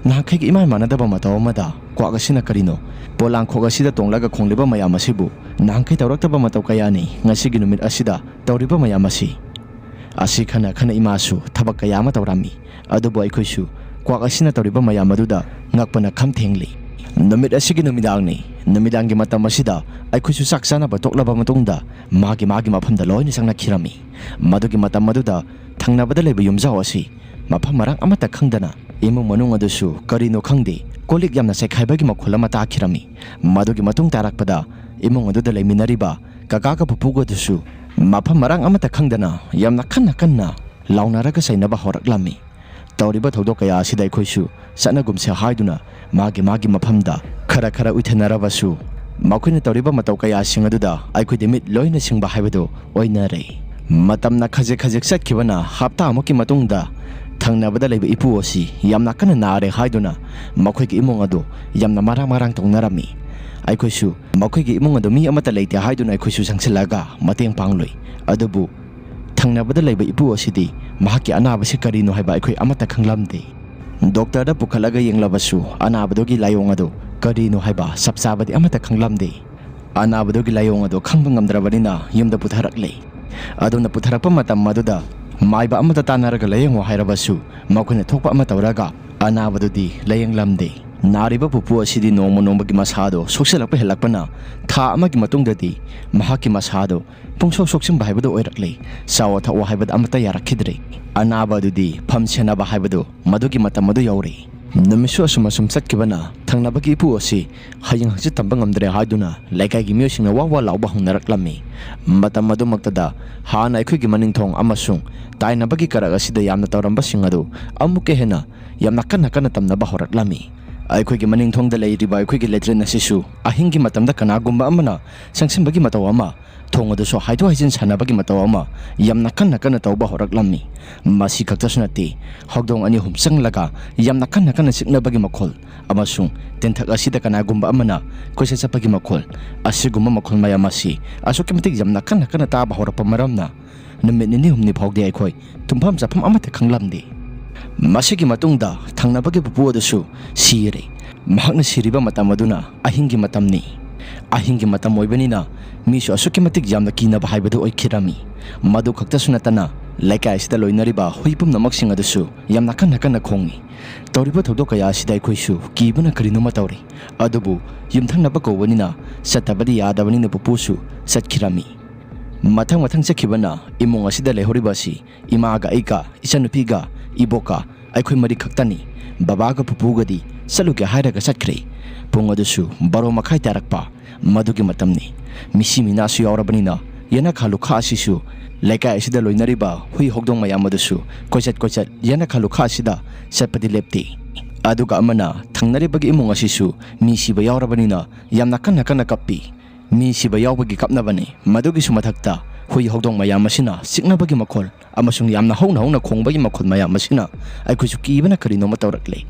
ꯅꯍꯥꯟꯈꯩꯒ ꯏꯃꯥꯟ ꯃꯥꯟꯅꯗꯕ ꯃꯇꯧ ꯑꯃꯗ ꯀ꯭ꯋꯥꯛ ꯑꯁꯤꯅ ꯀꯔꯤꯅꯣ? ꯄꯣꯂꯥꯡꯈꯣꯛ ꯑꯁꯤꯗ ꯇꯣꯡꯂꯒ ꯈꯣꯡꯂꯤꯕ ꯃꯌꯥꯝ ꯑꯁꯤꯕꯨ ꯅꯍꯥꯟꯈꯩ ꯇꯧꯔꯛꯇꯕ ꯃꯇꯧ ꯀꯌꯥꯅꯤ ꯉꯁꯤꯒꯤ ꯅꯨꯃꯤꯠ ꯑꯁꯤꯗ ꯇꯧꯔꯤꯕ ꯃꯌꯥꯝ ꯑꯁꯤ꯫ ꯑꯁꯤ ꯈꯟꯅ ꯈꯟꯅ ꯏꯃꯥꯁꯨ ꯊꯕꯛ ꯀꯌꯥ ꯑꯃ ꯇꯧꯔꯝꯃꯤ꯫ ꯑꯗꯨꯕꯨ ꯑꯩꯈꯣꯏꯁꯨ ꯀ꯭ꯋꯥꯛ ꯑꯁꯤꯅ ꯇꯧꯔꯤꯕ ꯃꯌꯥꯝ ꯑꯗꯨꯗ ꯉꯛꯄꯅ ꯈꯝ ꯊꯦꯡꯂꯤ꯫ ꯅꯨꯃꯤꯠ ꯑꯁꯤꯒꯤ ꯅꯨꯃꯤꯗꯥꯡꯅꯤ꯫ ꯅꯨꯃꯤꯗꯥꯡꯒꯤ ꯃꯇꯝ ꯑꯁꯤꯗ ꯑꯩꯈꯣꯏꯁꯨ ꯆꯥꯛ ꯆꯥꯅꯕ ꯇꯣꯛꯂꯕ ꯃꯇꯨꯡꯗ ꯃꯥꯒꯤ ꯃꯥꯒꯤ ꯃꯐꯝꯗ ꯂꯣꯏꯅ ꯆꯪꯅꯈꯤꯔꯝꯃꯤ꯫ ꯃꯗꯨꯒꯤ ꯃꯇꯝ ꯑꯗꯨꯗ ꯊꯪꯅꯕꯗ ꯂꯩꯕ ꯌꯨꯝꯖꯥꯎ ꯑꯁꯤ ꯃꯐꯝ ꯃꯔꯥꯡ ꯑꯃꯠꯇ ꯈꯪꯗꯅ ꯏꯃꯨꯡ ꯃꯅꯨꯡ ꯑꯗꯨꯁꯨ ꯀꯔꯤꯅꯣ ꯈꯪꯗꯦ, ꯀꯣꯜ ꯂꯤꯛ ꯌꯥꯝꯅ ꯆꯥꯏꯈꯥꯏꯕꯒꯤ ꯃꯈꯣꯜ ꯑꯃ ꯇꯥꯈꯤꯔꯝꯃꯤ꯫ ꯃꯗꯨꯒꯤ ꯃꯇꯨꯡ ꯇꯥꯔꯛꯄꯗ ꯏꯃꯨꯡ ꯑꯗꯨꯗ ꯂꯩꯃꯤꯟꯅꯔꯤꯕ ꯀꯀꯥꯒ ꯄꯨꯄꯨꯒ ꯑꯗꯨꯁꯨ ꯃꯐꯝ ꯃꯔꯥꯡ ꯑꯃꯠꯇ ꯈꯪꯗꯅ ꯌꯥꯝꯅ ꯀꯟꯅ ꯀꯟꯅ ꯂꯥꯎꯅꯔꯒ ꯆꯩꯅꯕ ꯍꯧꯔꯛꯂꯝꯃꯤ꯫ ꯇꯧꯔꯤꯕ ꯊꯧꯗꯣꯛ ꯀꯌꯥ ꯑꯁꯤꯗ ꯑꯩꯈꯣꯏꯁꯨ ꯆꯠꯅꯒꯨꯝꯁꯦ ꯍꯥꯏꯗꯨꯅ ꯃꯥꯒꯤ ꯃꯥꯒꯤ ꯃꯐꯝꯗ ꯈꯔ ꯈꯔ ꯎꯏꯊꯅꯔꯕꯁꯨ, ꯃꯈꯣꯏꯅ ꯇꯧꯔꯤꯕ ꯃꯇꯧ ꯀꯌꯥꯁꯤꯡ ꯑꯗꯨꯗ ꯑꯩꯈꯣꯏꯗꯤ ꯃꯤꯠ ꯂꯣꯏꯅ ꯁꯤꯡꯕ ꯍꯥꯏꯕꯗꯨ ꯑꯣꯏꯅꯔꯦ꯫ ꯃꯇꯝꯅ ꯈꯖꯤꯛ ꯈꯖꯤꯛ ꯆꯠꯈꯤꯕꯅ ꯍꯞꯇꯥ ꯑꯃꯨꯛꯀꯤ ꯃꯇꯨꯡꯗ ꯊꯪꯅꯕꯗ ꯂꯩꯕ ꯏꯄꯨ ꯑꯁꯤ ꯌꯥꯝꯅ ꯀꯟꯅ ꯅꯥꯔꯦ ꯍꯥꯏꯗꯨꯅ ꯃꯈꯣꯏꯒꯤ ꯏꯃꯨꯡ ꯑꯗꯨ ꯌꯥꯝꯅ ꯃꯔꯥꯡ ꯃꯔꯥꯡ ꯇꯧꯅꯔꯝꯃꯤ꯫ ꯑꯩꯈꯣꯏꯁꯨ ꯃꯈꯣꯏꯒꯤ ꯏꯃꯨꯡ ꯑꯗꯨ ꯃꯤ ꯑꯃꯠꯇ ꯂꯩꯇꯦ ꯍꯥꯏꯗꯨꯅ ꯑꯩꯈꯣꯏꯁꯨ ꯆꯪꯁꯤꯜꯂꯒ ꯃꯇꯦꯡ ꯄꯥꯡꯂꯨꯏ꯫ ꯑꯗꯨꯕꯨ ꯊꯪꯅꯕꯗ ꯂꯩꯕ ꯏꯄꯨ ꯑꯁꯤꯗꯤ ꯃꯍꯥꯛꯀꯤ ꯑꯅꯥꯕꯁꯤ ꯀꯔꯤꯅꯣ ꯍꯥꯏꯕ ꯑꯩꯈꯣꯏ ꯑꯃꯠꯇ ꯈꯪꯂꯝꯗꯦ꯫ ꯗꯣꯛꯇꯔꯗ ꯄꯨꯈꯠꯂꯒ ꯌꯦꯡꯂꯕꯁꯨ ꯑꯅꯥꯕꯗꯨꯒꯤ ꯂꯥꯏꯑꯣꯡ ꯑꯗꯨ ꯀꯔꯤꯅꯣ ꯍꯥꯏꯕ ꯆꯞ ꯆꯥꯕꯗꯤ ꯑꯃꯠꯇ ꯈꯪꯂꯝꯗꯦ꯫ ꯑꯅꯥꯕꯗꯨꯒꯤ ꯂꯥꯏꯑꯣꯡ ꯑꯗꯨ ꯈꯪꯕ ꯉꯝꯗ꯭ꯔꯕꯅꯤꯅ ꯌꯨꯝꯗ ꯄꯨꯊꯔꯛꯂꯦ꯫ ꯑꯗꯨꯅ ꯄꯨꯊꯔꯛꯄ ꯃꯇꯝ ꯑꯗꯨꯗ ꯃꯥꯏꯕ ꯑꯃꯠꯇ ꯇꯥꯟꯅꯔꯒ ꯂꯥꯏꯌꯦꯡꯉꯨ ꯍꯥꯏꯔꯕꯁꯨ ꯃꯈꯣꯏꯅ ꯊꯣꯛꯄ ꯑꯃ ꯇꯧꯔꯒ ꯑꯅꯥꯕꯗꯨꯗꯤ ꯂꯥꯏꯌꯦꯡꯂꯝꯗꯦ꯫ ꯅꯥꯔꯤꯕ ꯄꯨꯄꯨ ꯑꯁꯤꯗꯤ ꯅꯣꯡꯃ ꯅꯣꯡꯃꯒꯤ ꯃꯁꯥꯗꯣ ꯁꯣꯛꯆꯤꯜꯂꯛꯄ ꯍꯦꯜꯂꯛꯄꯅ ꯊꯥ ꯑꯃꯒꯤ ꯃꯇꯨꯡꯗꯗꯤ ꯃꯍꯥꯛꯀꯤ ꯃꯁꯥꯗꯣ ꯄꯨꯡꯁꯣꯛ ꯁꯣꯛꯆꯤꯟꯕ ꯍꯥꯏꯕꯗꯨ ꯑꯣꯏꯔꯛꯂꯦ꯫ ꯆꯥꯋꯣ ꯊꯛꯑꯣ ꯍꯥꯏꯕꯗ ꯑꯃꯠꯇ ꯌꯥꯔꯛꯈꯤꯗ꯭ꯔꯦ꯫ ꯑꯅꯥꯕ ꯑꯗꯨꯗꯤ ꯐꯝ ꯁꯦꯟꯅꯕ ꯍꯥꯏꯕꯗꯨ ꯃꯗꯨꯒꯤ ꯃꯇꯝ ꯑꯗꯨ ꯌꯧꯔꯦ꯫ ꯅꯨꯃꯤꯠꯁꯨ ꯑꯁꯨꯝ ꯑꯁꯨꯝ ꯆꯠꯈꯤꯕꯅ ꯊꯪꯅꯕꯒꯤ ꯏꯄꯨ ꯑꯁꯤ ꯍꯌꯦꯡ ꯍꯪꯆꯤꯠ ꯇꯝꯕ ꯉꯝꯗ꯭ꯔꯦ ꯍꯥꯏꯗꯨꯅ ꯂꯩꯀꯥꯏꯒꯤ ꯃꯤꯑꯣꯏꯁꯤꯡꯅ ꯋꯥ ꯋꯥ ꯂꯥꯎꯕ ꯍꯧꯅꯔꯛꯂꯝꯃꯤ꯫ ꯃꯇꯝ ꯑꯗꯨꯃꯛꯇꯗ ꯍꯥꯟꯅ ꯑꯩꯈꯣꯏꯒꯤ ꯃꯅꯤꯡꯊꯣꯡ ꯑꯃꯁꯨꯡ ꯇꯥꯏꯅꯕꯒꯤ ꯀꯔꯛ ꯑꯁꯤꯗ ꯌꯥꯝꯅ ꯇꯧꯔꯝꯕꯁꯤꯡ ꯑꯗꯨ ꯑꯃꯨꯛꯀ ꯍꯦꯟꯅ ꯌꯥꯝꯅ ꯀꯟꯅ ꯀꯟꯅ ꯇꯝꯅꯕ ꯍꯧꯔꯛꯂꯝꯃꯤ꯫ ꯑꯩꯈꯣꯏꯒꯤ ꯃꯅꯤꯡꯊꯣꯡꯗ ꯂꯩꯔꯤꯕ ꯑꯩꯈꯣꯏꯒꯤ ꯂꯦꯇ꯭ꯔꯤꯟ ꯑꯁꯤꯁꯨ ꯑꯍꯤꯡꯒꯤ ꯃꯇꯝꯗ ꯀꯅꯥꯒꯨꯝꯕ ꯑꯃꯅ ꯆꯪꯁꯤꯟꯕꯒꯤ ꯃꯇꯧ ꯑꯃ ꯊꯣꯡ ꯑꯗꯨꯁꯨ ꯍꯥꯏꯗꯣꯛ ꯍꯥꯏꯖꯤꯟ ꯁꯥꯟꯅꯕꯒꯤ ꯃꯇꯧ ꯑꯃ ꯌꯥꯝꯅ ꯀꯟꯅ ꯀꯟꯅ ꯇꯧꯕ ꯍꯧꯔꯛꯂꯝꯃꯤ꯫ ꯃꯁꯤ ꯈꯛꯇꯁꯨ ꯅꯠꯇꯦ, ꯍꯧꯗꯣꯡ ꯑꯅꯤ ꯑꯍꯨꯝ ꯆꯪꯂꯒ ꯌꯥꯝꯅ ꯀꯟꯅ ꯀꯟꯅ ꯆꯤꯛꯅꯕꯒꯤ ꯃꯈꯣꯜ ꯑꯃꯁꯨꯡ ꯇꯦꯟꯊꯛ ꯑꯁꯤꯗ ꯀꯅꯥꯒꯨꯝꯕ ꯑꯃꯅ ꯀꯣꯏꯆꯠ ꯆꯠꯄꯒꯤ ꯃꯈꯣꯜ, ꯑꯁꯤꯒꯨꯝꯕ ꯃꯈꯣꯜ ꯃꯌꯥꯝ ꯑꯁꯤ ꯑꯁꯨꯛꯀꯤ ꯃꯇꯤꯛ ꯌꯥꯝꯅ ꯀꯟꯅ ꯀꯟꯅ ꯇꯥꯕ ꯍꯧꯔꯛꯄ ꯃꯔꯝꯅ ꯅꯨꯃꯤꯠ ꯅꯤꯅꯤ ꯍꯨꯝꯅꯤ ꯐꯥꯎꯗꯤ ꯑꯩꯈꯣꯏ ꯇꯨꯝꯐꯝ ꯆꯥꯐꯝ ꯑꯃꯠꯇ ꯈꯪꯂꯝꯗꯦ꯫ ꯃꯁꯤꯒꯤ ꯃꯇꯨꯡꯗ ꯊꯪꯅꯕꯒꯤ ꯄꯨꯄꯨ ꯑꯗꯨꯁꯨ ꯁꯤꯔꯦ꯫ ꯃꯍꯥꯛꯅ ꯁꯤꯔꯤꯕ ꯃꯇꯝ ꯑꯗꯨꯅ ꯑꯍꯤꯡꯒꯤ ꯃꯇꯝꯅꯤ꯫ ꯑꯍꯤꯡꯒꯤ ꯃꯇꯝ ꯑꯣꯏꯕꯅꯤꯅ ꯃꯤꯁꯨ ꯑꯁꯨꯛꯀꯤ ꯃꯇꯤꯛ ꯌꯥꯝꯅ ꯀꯤꯅꯕ ꯍꯥꯏꯕꯗꯨ ꯑꯣꯏꯈꯤꯔꯝꯃꯤ꯫ ꯃꯗꯨ ꯈꯛꯇꯁꯨ ꯅꯠꯇꯅ ꯂꯩꯀꯥꯏ ꯑꯁꯤꯗ ꯂꯣꯏꯅꯔꯤꯕ ꯍꯨꯏ ꯄꯨꯝꯅꯃꯛꯁꯤꯡ ꯑꯗꯨꯁꯨ ꯌꯥꯝꯅ ꯀꯟꯅ ꯀꯟꯅ ꯈꯣꯡꯏ꯫ ꯇꯧꯔꯤꯕ ꯊꯧꯗꯣꯛ ꯀꯌꯥ ꯑꯁꯤꯗ ꯑꯩꯈꯣꯏꯁꯨ ꯀꯤꯕꯅ ꯀꯔꯤꯅꯣꯃ ꯇꯧꯔꯤ꯫ ꯑꯗꯨꯕꯨ ꯌꯨꯝꯊꯪꯅꯕ ꯀꯧꯕꯅꯤꯅ ꯆꯠꯇꯕꯗꯤ ꯌꯥꯗꯕꯅꯤꯅ ꯄꯨꯄꯨꯁꯨ ꯆꯠꯈꯤꯔꯝꯃꯤ꯫ ꯃꯊꯪ ꯃꯊꯪ ꯆꯠꯈꯤꯕꯅ ꯏꯃꯨꯡ ꯑꯁꯤꯗ ꯂꯩꯍꯧꯔꯤꯕ ꯑꯁꯤ ꯏꯃꯥꯒ ꯑꯩꯒ, ꯏꯆꯟꯅꯨꯄꯤꯒ, ꯏꯕꯣꯛꯀ, ꯑꯩꯈꯣꯏ ꯃꯔꯤ ꯈꯛꯇꯅꯤ꯫ ꯕꯕꯥꯒ ꯄꯨꯄꯨꯒꯗꯤ ꯆꯠꯂꯨꯒꯦ ꯍꯥꯏꯔꯒ ꯆꯠꯈ꯭ꯔꯦ꯫ ꯄꯨꯡ ꯑꯗꯨꯁꯨ ꯕꯥꯔꯣ ꯃꯈꯥꯏ ꯇꯥꯔꯛꯄ ꯃꯗꯨꯒꯤ ꯃꯇꯝꯅꯤ꯫ ꯃꯤꯁꯤ ꯃꯤꯅꯥꯁꯨ ꯌꯥꯎꯔꯕꯅꯤꯅ ꯌꯦꯅꯈꯥ ꯂꯨꯈꯥ ꯑꯁꯤꯁꯨ ꯂꯩꯀꯥꯏ ꯑꯁꯤꯗ ꯂꯣꯏꯅꯔꯤꯕ ꯍꯨꯏ ꯍꯧꯗꯣꯡ ꯃꯌꯥꯝ ꯑꯗꯨꯁꯨ ꯀꯣꯏꯆꯠ ꯀꯣꯏꯆꯠ ꯌꯦꯅꯈꯥ ꯂꯨꯈꯥ ꯑꯁꯤꯗ ꯆꯠꯄꯗꯤ ꯂꯦꯞꯇꯦ꯫ ꯑꯗꯨꯒ ꯑꯃꯅ ꯊꯪꯅꯔꯤꯕꯒꯤ ꯏꯃꯨꯡ ꯑꯁꯤꯁꯨ ꯃꯤ ꯁꯤꯕ ꯌꯥꯎꯔꯕꯅꯤꯅ ꯌꯥꯝꯅ ꯀꯟꯅ ꯀꯟꯅ ꯀꯞꯄꯤ꯫ ꯃꯤ ꯁꯤꯕ ꯌꯥꯎꯕꯒꯤ ꯀꯞꯅꯕꯅꯤ꯫ ꯃꯗꯨꯒꯤꯁꯨ ꯃꯊꯛꯇ ꯍꯨꯏ ꯍꯧꯗꯣꯡ ꯃꯌꯥꯝ ꯑꯁꯤꯅ ꯆꯤꯛꯅꯕꯒꯤ ꯃꯈꯣꯜ ꯑꯃꯁꯨꯡ ꯌꯥꯝꯅ ꯍꯧꯅ ꯍꯧꯅ ꯈꯣꯡꯕꯒꯤ ꯃꯈꯣꯜ ꯃꯌꯥꯝ ꯑꯁꯤꯅ ꯑꯩꯈꯣꯏꯁꯨ ꯀꯤꯕꯅ ꯀꯔꯤꯅꯣꯃ ꯇꯧꯔꯛꯂꯦ꯫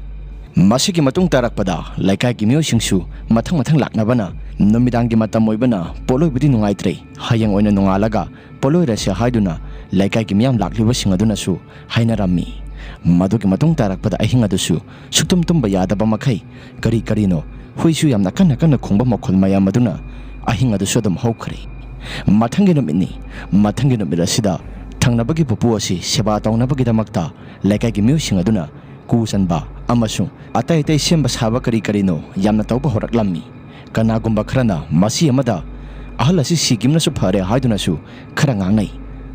ꯃꯁꯤꯒꯤ ꯃꯇꯨꯡ ꯇꯥꯔꯛꯄꯗ ꯂꯩꯀꯥꯏꯒꯤ ꯃꯤꯑꯣꯏꯁꯤꯡꯁꯨ ꯃꯊꯪ ꯃꯊꯪ ꯂꯥꯛꯅꯕꯅ ꯅꯨꯃꯤꯗꯥꯡꯒꯤ ꯃꯇꯝ ꯑꯣꯏꯕꯅ ꯄꯣꯠꯂꯣꯏꯕꯗꯤ ꯅꯨꯡꯉꯥꯏꯇ꯭ꯔꯦ, ꯍꯌꯦꯡ ꯑꯣꯏꯅ ꯅꯣꯡꯉꯥꯜꯂꯒ ꯄꯣꯠꯂꯣꯏꯔꯁꯦ ꯍꯥꯏꯗꯨꯅ ꯂꯩꯀꯥꯏꯒꯤ ꯃꯤꯌꯥꯝ ꯂꯥꯛꯂꯤꯕꯁꯤꯡ ꯑꯗꯨꯅꯁꯨ ꯍꯥꯏꯅꯔꯝꯃꯤ꯫ ꯃꯗꯨꯒꯤ ꯃꯇꯨꯡ ꯇꯥꯔꯛꯄꯗ ꯑꯍꯤꯡ ꯑꯗꯨꯁꯨ ꯁꯨꯛꯇꯨꯝ ꯇꯨꯝꯕ ꯌꯥꯗꯕ ꯃꯈꯩ ꯀꯔꯤ ꯀꯔꯤꯅꯣ ꯍꯨꯏꯁꯨ ꯌꯥꯝꯅ ꯀꯟꯅ ꯀꯟꯅ ꯈꯣꯡꯕ ꯃꯈꯣꯜ ꯃꯌꯥꯝ ꯑꯗꯨꯅ ꯑꯍꯤꯡ ꯑꯗꯨꯁꯨ ꯑꯗꯨꯝ ꯍꯧꯈ꯭ꯔꯦ꯫ ꯃꯊꯪꯒꯤ ꯅꯨꯃꯤꯠꯅꯤ꯫ ꯃꯊꯪꯒꯤ ꯅꯨꯃꯤꯠ ꯑꯁꯤꯗ ꯊꯪꯅꯕꯒꯤ ꯄꯨꯄꯨ ꯑꯁꯤ ꯁꯦꯕꯥ ꯇꯧꯅꯕꯒꯤꯗꯃꯛꯇ ꯂꯩꯀꯥꯏꯒꯤ ꯃꯤꯑꯣꯏꯁꯤꯡ ꯑꯗꯨꯅ ꯀꯨ ꯆꯟꯕ ꯑꯃꯁꯨꯡ ꯑꯇꯩ ꯑꯇꯩ ꯁꯦꯝꯕ ꯁꯥꯕ ꯀꯔꯤ ꯀꯔꯤꯅꯣ ꯌꯥꯝꯅ ꯇꯧꯕ ꯍꯧꯔꯛꯂꯝꯃꯤ꯫ ꯀꯅꯥꯒꯨꯝꯕ ꯈꯔꯅ ꯃꯁꯤ ꯑꯃꯗ ꯑꯍꯜ ꯑꯁꯤ ꯁꯤꯈꯤꯕꯅꯁꯨ ꯐꯔꯦ ꯍꯥꯏꯗꯨꯅꯁꯨ ꯈꯔ ꯉꯥꯡꯅꯩ꯫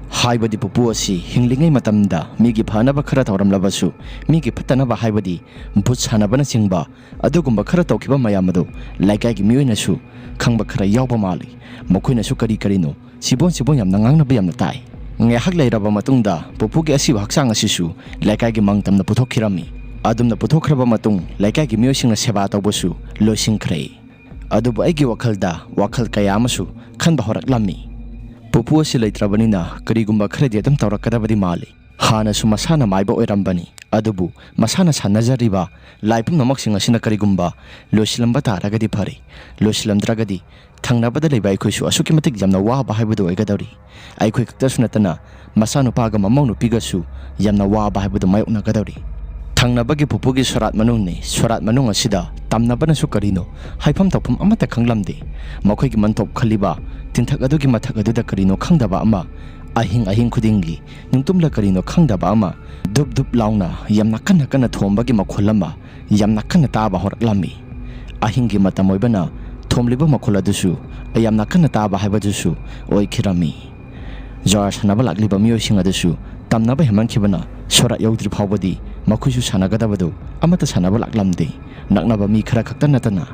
ꯍꯥꯏꯕꯗꯤ ꯄꯨꯄꯨ ꯑꯁꯤ ꯍꯤꯡꯂꯤꯉꯩ ꯃꯇꯝꯗ ꯃꯤꯒꯤ ꯐꯅꯕ ꯈꯔ ꯇꯧꯔꯝꯂꯕꯁꯨ ꯃꯤꯒꯤ ꯐꯠꯇꯅꯕ ꯍꯥꯏꯕꯗꯤ ꯚꯨꯠ ꯁꯥꯟꯅꯕꯅꯆꯤꯡꯕ ꯑꯗꯨꯒꯨꯝꯕ ꯈꯔ ꯇꯧꯈꯤꯕ ꯃꯌꯥꯝ ꯑꯗꯨ ꯂꯩꯀꯥꯏꯒꯤ ꯃꯤꯑꯣꯏꯅꯁꯨ ꯈꯪꯕ ꯈꯔ ꯌꯥꯎꯕ ꯃꯥꯜꯂꯤ꯫ ꯃꯈꯣꯏꯅꯁꯨ ꯀꯔꯤ ꯀꯔꯤꯅꯣ ꯁꯤꯕꯣꯟ ꯁꯤꯕꯣꯟ ꯌꯥꯝꯅ ꯉꯥꯡꯅꯕ ꯌꯥꯝꯅ ꯇꯥꯏ꯫ ꯉꯥꯏꯍꯥꯛ ꯂꯩꯔꯕ ꯃꯇꯨꯡꯗ ꯄꯨꯄꯨꯒꯤ ꯑꯁꯤꯕ ꯍꯛꯆꯥꯡ ꯑꯁꯤꯁꯨ ꯂꯩꯀꯥꯏꯒꯤ ꯃꯥꯡ ꯇꯝꯅ ꯄꯨꯊꯣꯛꯈꯤꯔꯝꯃꯤ꯫ ꯑꯗꯨꯝꯅ ꯄꯨꯊꯣꯛꯈ꯭ꯔꯕ ꯃꯇꯨꯡ ꯂꯩꯀꯥꯏꯒꯤ ꯃꯤꯑꯣꯏꯁꯤꯡꯅ ꯁꯦꯕꯥ ꯇꯧꯕꯁꯨ ꯂꯣꯏꯁꯤꯟꯈ꯭ꯔꯦ꯫ ꯑꯗꯨꯕꯨ ꯑꯩꯒꯤ ꯋꯥꯈꯜꯗ ꯋꯥꯈꯜ ꯀꯌꯥ ꯑꯃꯁꯨ ꯈꯟꯕ ꯍꯧꯔꯛꯂꯝꯃꯤ꯫ ꯄꯨꯄꯨ ꯑꯁꯤ ꯂꯩꯇ꯭ꯔꯕꯅꯤꯅ ꯀꯔꯤꯒꯨꯝꯕ ꯈꯔꯗꯤ ꯑꯗꯨꯝ ꯇꯧꯔꯛꯀꯗꯕꯗꯤ ꯃꯥꯜꯂꯤ꯫ ꯍꯥꯟꯅꯁꯨ ꯃꯁꯥꯅ ꯃꯥꯏꯕ ꯑꯣꯏꯔꯝꯕꯅꯤ, ꯑꯗꯨꯕꯨ ꯃꯁꯥꯅ ꯁꯥꯟꯅꯖꯔꯤꯕ ꯂꯥꯏ ꯄꯨꯝꯅꯃꯛꯁꯤꯡ ꯑꯁꯤꯅ ꯀꯔꯤꯒꯨꯝꯕ ꯂꯣꯏꯁꯤꯜꯂꯝꯕ ꯇꯥꯔꯒꯗꯤ ꯐꯔꯦ꯫ ꯂꯣꯏꯁꯤꯜꯂꯝꯗ꯭ꯔꯒꯗꯤ ꯊꯪꯅꯕꯗ ꯂꯩꯕ ꯑꯩꯈꯣꯏꯁꯨ ꯑꯁꯨꯛꯀꯤ ꯃꯇꯤꯛ ꯌꯥꯝꯅ ꯋꯥꯕ ꯍꯥꯏꯕꯗꯨ ꯑꯣꯏꯒꯗꯧꯔꯤ꯫ ꯑꯩꯈꯣꯏ ꯈꯛꯇꯁꯨ ꯅꯠꯇꯅ ꯃꯆꯥꯅꯨꯄꯥꯒ ꯃꯃꯧ ꯅꯨꯄꯤꯒꯁꯨ ꯌꯥꯝꯅ ꯋꯥꯕ ꯍꯥꯏꯕꯗꯨ ꯃꯥꯌꯣꯛꯅꯒꯗꯧꯔꯤ꯫ ꯊꯪꯅꯕꯒꯤ ꯄꯨꯄꯨꯒꯤ ꯁꯣꯔꯥꯠ ꯃꯅꯨꯡꯅꯤ꯫ ꯁꯣꯔꯥꯠ ꯃꯅꯨꯡ ꯑꯁꯤꯗ ꯇꯝꯅꯕꯅꯁꯨ ꯀꯔꯤꯅꯣ ꯍꯥꯏꯐꯝ ꯇꯧꯐꯝ ꯑꯃꯠꯇ ꯈꯪꯂꯝꯗꯦ꯫ ꯃꯈꯣꯏꯒꯤ ꯃꯟꯇꯣꯞ ꯈꯜꯂꯤꯕ ꯇꯤꯟꯊꯛ ꯑꯗꯨꯒꯤ ꯃꯊꯛ ꯑꯗꯨꯗ ꯀꯔꯤꯅꯣ ꯈꯪꯗꯕ ꯑꯃ ꯑꯍꯤꯡ ꯑꯍꯤꯡ ꯈꯨꯗꯤꯡꯒꯤ ꯅꯨꯡꯇꯨꯝꯂ ꯀꯔꯤꯅꯣ ꯈꯪꯗꯕ ꯑꯃ ꯗꯨꯞ ꯗꯨꯞ ꯂꯥꯎꯅ ꯌꯥꯝꯅ ꯀꯟꯅ ꯀꯟꯅ ꯊꯣꯝꯕꯒꯤ ꯃꯈꯣꯜ ꯑꯃ ꯌꯥꯝꯅ ꯀꯟꯅ ꯇꯥꯕ ꯍꯧꯔꯛꯂꯝꯃꯤ꯫ ꯑꯍꯤꯡꯒꯤ ꯃꯇꯝ ꯑꯣꯏꯕꯅ ꯊꯣꯝꯂꯤꯕ ꯃꯈꯣꯜ ꯑꯗꯨꯁꯨ ꯌꯥꯝꯅ ꯀꯟꯅ ꯇꯥꯕ ꯍꯥꯏꯕꯗꯨꯁꯨ ꯑꯣꯏꯈꯤꯔꯝꯃꯤ꯫ ꯖ꯭ꯋꯥꯔ ꯁꯥꯟꯅꯕ ꯂꯥꯛꯂꯤꯕ ꯃꯤꯑꯣꯏꯁꯤꯡ ꯑꯗꯨꯁꯨ ꯇꯝꯅꯕ ꯍꯦꯟꯃꯟꯈꯤꯕꯅ ꯁꯣꯔꯥꯠ ꯌꯧꯗ꯭ꯔꯤ ꯐꯥꯎꯕꯗꯤ ꯃꯈꯣꯏꯁꯨ ꯁꯥꯟꯅꯒꯗꯕꯗꯨ ꯑꯃꯠꯇ ꯁꯥꯟꯅꯕ ꯂꯥꯛꯂꯝꯗꯦ꯫ ꯅꯛꯅꯕ ꯃꯤ ꯈꯔ ꯈꯛꯇ ꯅꯠꯇꯅ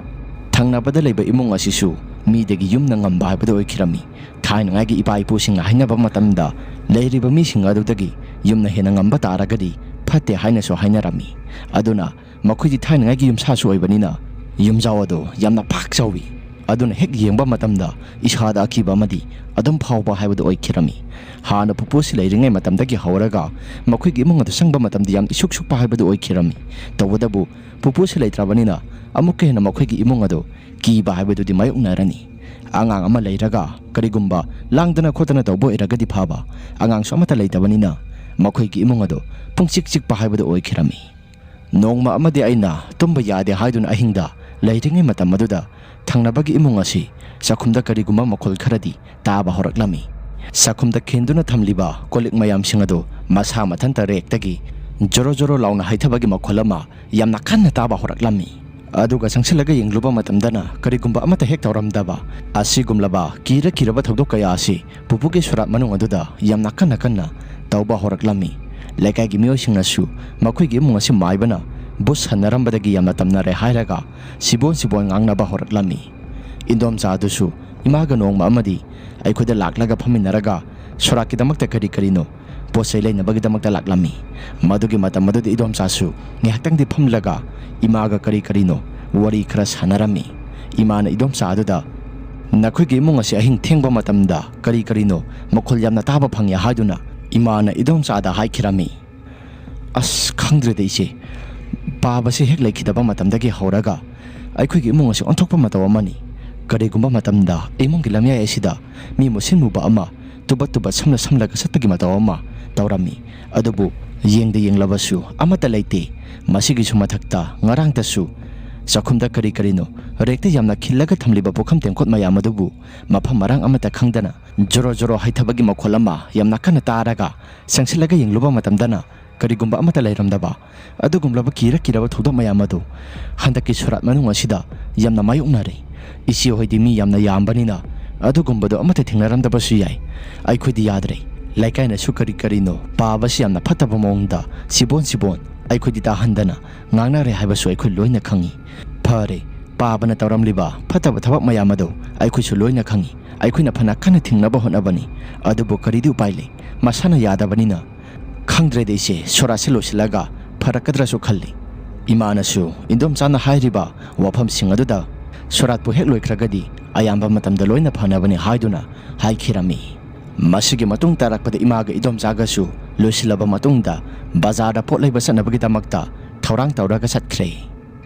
ꯊꯪꯅꯕꯗ ꯂꯩꯕ ꯏꯃꯨꯡ ꯑꯁꯤꯁꯨ ꯃꯤꯗꯒꯤ ꯌꯨꯝꯅ ꯉꯝꯕ ꯍꯥꯏꯕꯗꯨ ꯑꯣꯏꯈꯤꯔꯝꯃꯤ꯫ ꯊꯥꯏꯅꯉꯥꯏꯒꯤ ꯏꯄꯥ ꯏꯄꯨꯁꯤꯡꯅ ꯍꯥꯏꯅꯕ ꯃꯇꯝꯗ ꯂꯩꯔꯤꯕ ꯃꯤꯁꯤꯡ ꯑꯗꯨꯗꯒꯤ ꯌꯨꯝꯅ ꯍꯦꯟꯅ ꯉꯝꯕ ꯇꯥꯔꯒꯗꯤ ꯐꯠꯇꯦ ꯍꯥꯏꯅꯁꯨ ꯍꯥꯏꯅꯔꯝꯃꯤ꯫ ꯑꯗꯨꯅ ꯃꯈꯣꯏꯗꯤ ꯊꯥꯏꯅꯉꯥꯏꯒꯤ ꯌꯨꯝꯁꯥꯁꯨ ꯑꯣꯏꯕꯅꯤꯅ ꯌꯨꯝꯖꯥꯎ ꯑꯗꯨ ꯌꯥꯝꯅ ꯄꯥꯛ ꯆꯥꯎꯏ꯫ ꯑꯗꯨꯅ ꯍꯦꯛ ꯌꯦꯡꯕ ꯃꯇꯝꯗ ꯏꯁꯥꯗ ꯑꯀꯤꯕ ꯑꯃꯗꯤ ꯑꯗꯨꯝ ꯐꯥꯎꯕ ꯍꯥꯏꯕꯗꯨ ꯑꯣꯏꯈꯤꯔꯝꯃꯤ꯫ ꯍꯥꯟꯅ ꯄꯨꯄꯨꯁꯤ ꯂꯩꯔꯤꯉꯩ ꯃꯇꯝꯗꯒꯤ ꯍꯧꯔꯒ ꯃꯈꯣꯏꯒꯤ ꯏꯃꯨꯡ ꯑꯗꯨ ꯆꯪꯕ ꯃꯇꯝꯗ ꯌꯥꯝ ꯏꯁꯨꯛ ꯁꯨꯛꯄ ꯍꯥꯏꯕꯗꯨ ꯑꯣꯏꯈꯤꯔꯝꯃꯤ꯫ ꯇꯧꯕꯇꯕꯨ ꯄꯨꯄꯨꯁꯤ ꯂꯩꯇ꯭ꯔꯕꯅꯤꯅ ꯑꯃꯨꯛꯀ ꯍꯦꯟꯅ ꯃꯈꯣꯏꯒꯤ ꯏꯃꯨꯡ ꯑꯗꯨ ꯀꯤꯕ ꯍꯥꯏꯕꯗꯨꯗꯤ ꯃꯥꯌꯣꯛꯅꯔꯅꯤ꯫ ꯑꯉꯥꯡ ꯑꯃ ꯂꯩꯔꯒ ꯀꯔꯤꯒꯨꯝꯕ ꯂꯥꯡꯗꯅ ꯈꯣꯠꯇꯅ ꯇꯧꯕ ꯑꯣꯏꯔꯒꯗꯤ ꯐꯥꯕ, ꯑꯉꯥꯡꯁꯨ ꯑꯃꯠꯇ ꯂꯩꯇꯕꯅꯤꯅ ꯃꯈꯣꯏꯒꯤ ꯏꯃꯨꯡ ꯑꯗꯨ ꯄꯨꯡꯆꯤꯛ ꯆꯤꯛꯄ ꯍꯥꯏꯕꯗꯨ ꯑꯣꯏꯈꯤꯔꯝꯃꯤ꯫ ꯅꯣꯡꯃ ꯑꯃꯗꯤ ꯑꯩꯅ ꯇꯨꯝꯕ ꯌꯥꯗꯦ ꯍꯥꯏꯗꯨꯅ ꯑꯍꯤꯡꯗ ꯂꯩꯔꯤꯉꯩ ꯃꯇꯝ ꯑꯗꯨꯗ ꯊꯪꯅꯕꯒꯤ ꯏꯃꯨꯡ ꯑꯁꯤ ꯆꯥꯛꯈꯨꯝꯗ ꯀꯔꯤꯒꯨꯝꯕ ꯃꯈꯣꯜ ꯈꯔꯗꯤ ꯇꯥꯕ ꯍꯧꯔꯛꯂꯝꯃꯤ꯫ ꯆꯥꯛꯈꯨꯝꯗ ꯈꯤꯟꯗꯨꯅ ꯊꯝꯂꯤꯕ ꯀꯣꯜꯂꯤꯛ ꯃꯌꯥꯝꯁꯤꯡ ꯑꯗꯨ ꯃꯁꯥ ꯃꯊꯟꯇ ꯔꯦꯛꯇꯒꯤ ꯖꯣꯔꯣ ꯖꯣꯔꯣ ꯂꯥꯎꯅ ꯍꯩꯊꯕꯒꯤ ꯃꯈꯣꯜ ꯑꯃ ꯌꯥꯝꯅ ꯀꯟꯅ ꯇꯥꯕ ꯍꯧꯔꯛꯂꯝꯃꯤ꯫ ꯑꯗꯨꯒ ꯆꯪꯁꯤꯜꯂꯒ ꯌꯦꯡꯂꯨꯕ ꯃꯇꯝꯗꯅ ꯀꯔꯤꯒꯨꯝꯕ ꯑꯃꯠꯇ ꯍꯦꯛ ꯇꯧꯔꯝꯗꯕ꯫ ꯑꯁꯤꯒꯨꯝꯂꯕ ꯀꯤꯔ ꯀꯤꯔꯕ ꯊꯧꯗꯣꯛ ꯀꯌꯥ ꯑꯁꯤ ꯄꯨꯄꯨꯒꯤ ꯁꯨꯔꯥꯠ ꯃꯅꯨꯡ ꯑꯗꯨꯗ ꯌꯥꯝꯅ ꯀꯟꯅ ꯀꯟꯅ ꯇꯧꯕ ꯍꯧꯔꯛꯂꯝꯃꯤ꯫ ꯂꯩꯀꯥꯏꯒꯤ ꯃꯤꯑꯣꯏꯁꯤꯡꯅꯁꯨ ꯃꯈꯣꯏꯒꯤ ꯏꯃꯨꯡ ꯑꯁꯤ ꯃꯥꯏꯕꯅ ꯚꯨꯠ ꯁꯟꯅꯔꯝꯕꯗꯒꯤ ꯌꯥꯝꯅ ꯇꯝꯅꯔꯦ ꯍꯥꯏꯔꯒ ꯁꯤꯕꯣꯟ ꯁꯤꯕꯣꯟ ꯉꯥꯡꯅꯕ ꯍꯧꯔꯛꯂꯝꯃꯤ꯫ ꯏꯟꯗꯣꯝꯆꯥ ꯑꯗꯨꯁꯨ ꯏꯃꯥꯒ ꯅꯣꯡꯃ ꯑꯃꯗꯤ ꯑꯩꯈꯣꯏꯗ ꯂꯥꯛꯂꯒ ꯐꯝꯃꯤꯟꯅꯔꯒ ꯁꯣꯔꯥꯠꯀꯤꯗꯃꯛꯇ ꯀꯔꯤ ꯀꯔꯤꯅꯣ ꯄꯣꯠ ꯆꯩ ꯂꯩꯅꯕꯒꯤꯗꯃꯛꯇ ꯂꯥꯛꯂꯝꯃꯤ꯫ ꯃꯗꯨꯒꯤ ꯃꯇꯝ ꯑꯗꯨꯗ ꯏꯗꯣꯝꯆꯥꯁꯨ ꯉꯥꯏꯍꯥꯛꯇꯪꯗꯤ ꯐꯝꯂꯒ ꯏꯃꯥꯒ ꯀꯔꯤ ꯀꯔꯤꯅꯣ ꯋꯥꯔꯤ ꯈꯔ ꯁꯥꯟꯅꯔꯝꯃꯤ꯫ ꯏꯃꯥꯅ ꯏꯗꯣꯝꯆꯥ ꯑꯗꯨꯗ, "ꯅꯈꯣꯏꯒꯤ ꯏꯃꯨꯡ ꯑꯁꯤ ꯑꯍꯤꯡ ꯊꯦꯡꯕ ꯃꯇꯝꯗ ꯀꯔꯤ ꯀꯔꯤꯅꯣ ꯃꯈꯣꯜ ꯌꯥꯝꯅ ꯇꯥꯕ ꯐꯪꯉꯤ" ꯍꯥꯏꯗꯨꯅ ꯏꯃꯥꯅ ꯏꯗꯣꯝꯆꯥꯗ ꯍꯥꯏꯈꯤꯔꯝꯃꯤ꯫ ꯑꯁ, ꯈꯪꯗ꯭ꯔꯦꯗ ꯏꯆꯦ, ꯄꯥꯕꯁꯤ ꯍꯦꯛ ꯂꯩꯈꯤꯗꯕ ꯃꯇꯝꯗꯒꯤ ꯍꯧꯔꯒ ꯑꯩꯈꯣꯏꯒꯤ ꯏꯃꯨꯡ ꯑꯁꯤ ꯑꯣꯟꯊꯣꯛꯄ ꯃꯇꯧ ꯑꯃꯅꯤ꯫ ꯀꯔꯤꯒꯨꯝꯕ ꯃꯇꯝꯗ ꯏꯃꯨꯡꯒꯤ ꯂꯝꯌꯥꯏ ꯑꯁꯤꯗ ꯃꯤ ꯃꯨꯁꯤꯟ ꯃꯨꯕ ꯑꯃ ꯇꯨꯕꯠ ꯇꯨꯕꯠ ꯁꯝꯂ ꯁꯝꯂꯒ ꯆꯠꯄꯒꯤ ꯃꯇꯧ ꯑꯃ ꯇꯧꯔꯝꯃꯤ꯫ ꯑꯗꯨꯕꯨ ꯌꯦꯡꯗ ꯌꯦꯡꯂꯕꯁꯨ ꯑꯃꯠꯇ ꯂꯩꯇꯦ꯫ ꯃꯁꯤꯒꯤꯁꯨ ꯃꯊꯛꯇ ꯉꯔꯥꯡꯇꯁꯨ ꯆꯥꯛꯈꯨꯝꯗ ꯀꯔꯤ ꯀꯔꯤꯅꯣ ꯔꯦꯛꯇ ꯌꯥꯝꯅ ꯈꯤꯜꯂꯒ ꯊꯝꯂꯤꯕ ꯄꯨꯈꯝ ꯇꯦꯡꯀꯣꯠ ꯃꯌꯥꯝ ꯑꯗꯨꯕꯨ ꯃꯐꯝ ꯃꯔꯥꯡ ꯑꯃꯠꯇ ꯈꯪꯗꯅ ꯖꯣꯔꯣ ꯖꯣꯔꯣ ꯍꯩꯊꯕꯒꯤ ꯃꯈꯣꯜ ꯑꯃ ꯌꯥꯝꯅ ꯀꯟꯅ ꯇꯥꯔꯒ ꯆꯪꯁꯤꯜꯂꯒ ꯌꯦꯡꯂꯨꯕ ꯃꯇꯝꯗꯅ ꯀꯔꯤꯒꯨꯝꯕ ꯑꯃꯠꯇ ꯂꯩꯔꯝꯗꯕ ꯑꯗꯨꯒꯨꯝꯂꯕ ꯀꯤꯔ ꯀꯤꯔꯕ ꯊꯧꯗꯣꯛ ꯃꯌꯥꯝ ꯑꯗꯨ ꯍꯟꯗꯛꯀꯤ ꯁꯣꯔꯥꯠ ꯃꯅꯨꯡ ꯑꯁꯤꯗ ꯌꯥꯝꯅ ꯃꯥꯌꯣꯛꯅꯔꯦ꯫ ꯏꯆꯦ ꯍꯣꯏꯗꯤ ꯃꯤ ꯌꯥꯝꯅ ꯌꯥꯝꯕꯅꯤꯅ ꯑꯗꯨꯒꯨꯝꯕꯗꯣ ꯑꯃꯠꯇ ꯊꯦꯡꯅꯔꯝꯗꯕꯁꯨ ꯌꯥꯏ꯫ ꯑꯩꯈꯣꯏꯗꯤ ꯌꯥꯗ꯭ꯔꯦ꯫ ꯂꯩꯀꯥꯏꯅꯁꯨ ꯀꯔꯤ ꯀꯔꯤꯅꯣ ꯄꯥꯕꯁꯤ ꯌꯥꯝꯅ ꯐꯠꯇꯕ ꯃꯑꯣꯡꯗ ꯁꯤꯕꯣꯟ ꯁꯤꯕꯣꯟ ꯑꯩꯈꯣꯏꯗꯤ ꯇꯥꯍꯟꯗꯅ ꯉꯥꯡꯅꯔꯦ ꯍꯥꯏꯕꯁꯨ ꯑꯩꯈꯣꯏ ꯂꯣꯏꯅ ꯈꯪꯉꯤ꯫ ꯐꯔꯦ, ꯄꯥꯕꯅ ꯇꯧꯔꯝꯂꯤꯕ ꯐꯠꯇꯕ ꯊꯕꯛ ꯃꯌꯥꯝ ꯑꯗꯨ ꯑꯩꯈꯣꯏꯁꯨ ꯂꯣꯏꯅ ꯈꯪꯉꯤ꯫ ꯑꯩꯈꯣꯏꯅ ꯐꯅ ꯀꯟꯅ ꯊꯤꯡꯅꯕ ꯍꯣꯠꯅꯕꯅꯤ, ꯑꯗꯨꯕꯨ ꯀꯔꯤꯗꯤ ꯎꯄꯥꯏ ꯂꯩ? ꯃꯁꯥꯅ ꯌꯥꯗꯕꯅꯤꯅ꯫ ꯈꯪꯗ꯭ꯔꯦꯗ ꯏꯆꯦ, ꯁꯣꯔꯥꯠꯁꯦ ꯂꯣꯏꯁꯤꯜꯂꯒ ꯐꯔꯛꯀꯗ꯭ꯔꯁꯨ ꯈꯜꯂꯤ꯫ ꯏꯃꯥꯅꯁꯨ ꯏꯟꯗꯣꯝꯆꯥꯅ ꯍꯥꯏꯔꯤꯕ ꯋꯥꯐꯝꯁꯤꯡ ꯑꯗꯨꯗ ꯁꯣꯔꯥꯠꯄꯨ ꯍꯦꯛ ꯂꯣꯏꯈ꯭ꯔꯒꯗꯤ ꯑꯌꯥꯝꯕ ꯃꯇꯝꯗ ꯂꯣꯏꯅ ꯐꯅꯕꯅꯤ ꯍꯥꯏꯗꯨꯅ ꯍꯥꯏꯈꯤꯔꯝꯃꯤ꯫ ꯃꯁꯤꯒꯤ ꯃꯇꯨꯡ ꯇꯥꯔꯛꯄꯗ ꯏꯃꯥꯒ ꯏꯗꯣꯝꯆꯥꯒꯁꯨ ꯂꯣꯏꯁꯤꯜꯂꯕ ꯃꯇꯨꯡꯗ ꯕꯖꯥꯔꯗ ꯄꯣꯠ ꯂꯩꯕ ꯆꯠꯅꯕꯒꯤꯗꯃꯛꯇ ꯊꯧꯔꯥꯡ ꯇꯧꯔꯒ ꯆꯠꯈ꯭ꯔꯦ꯫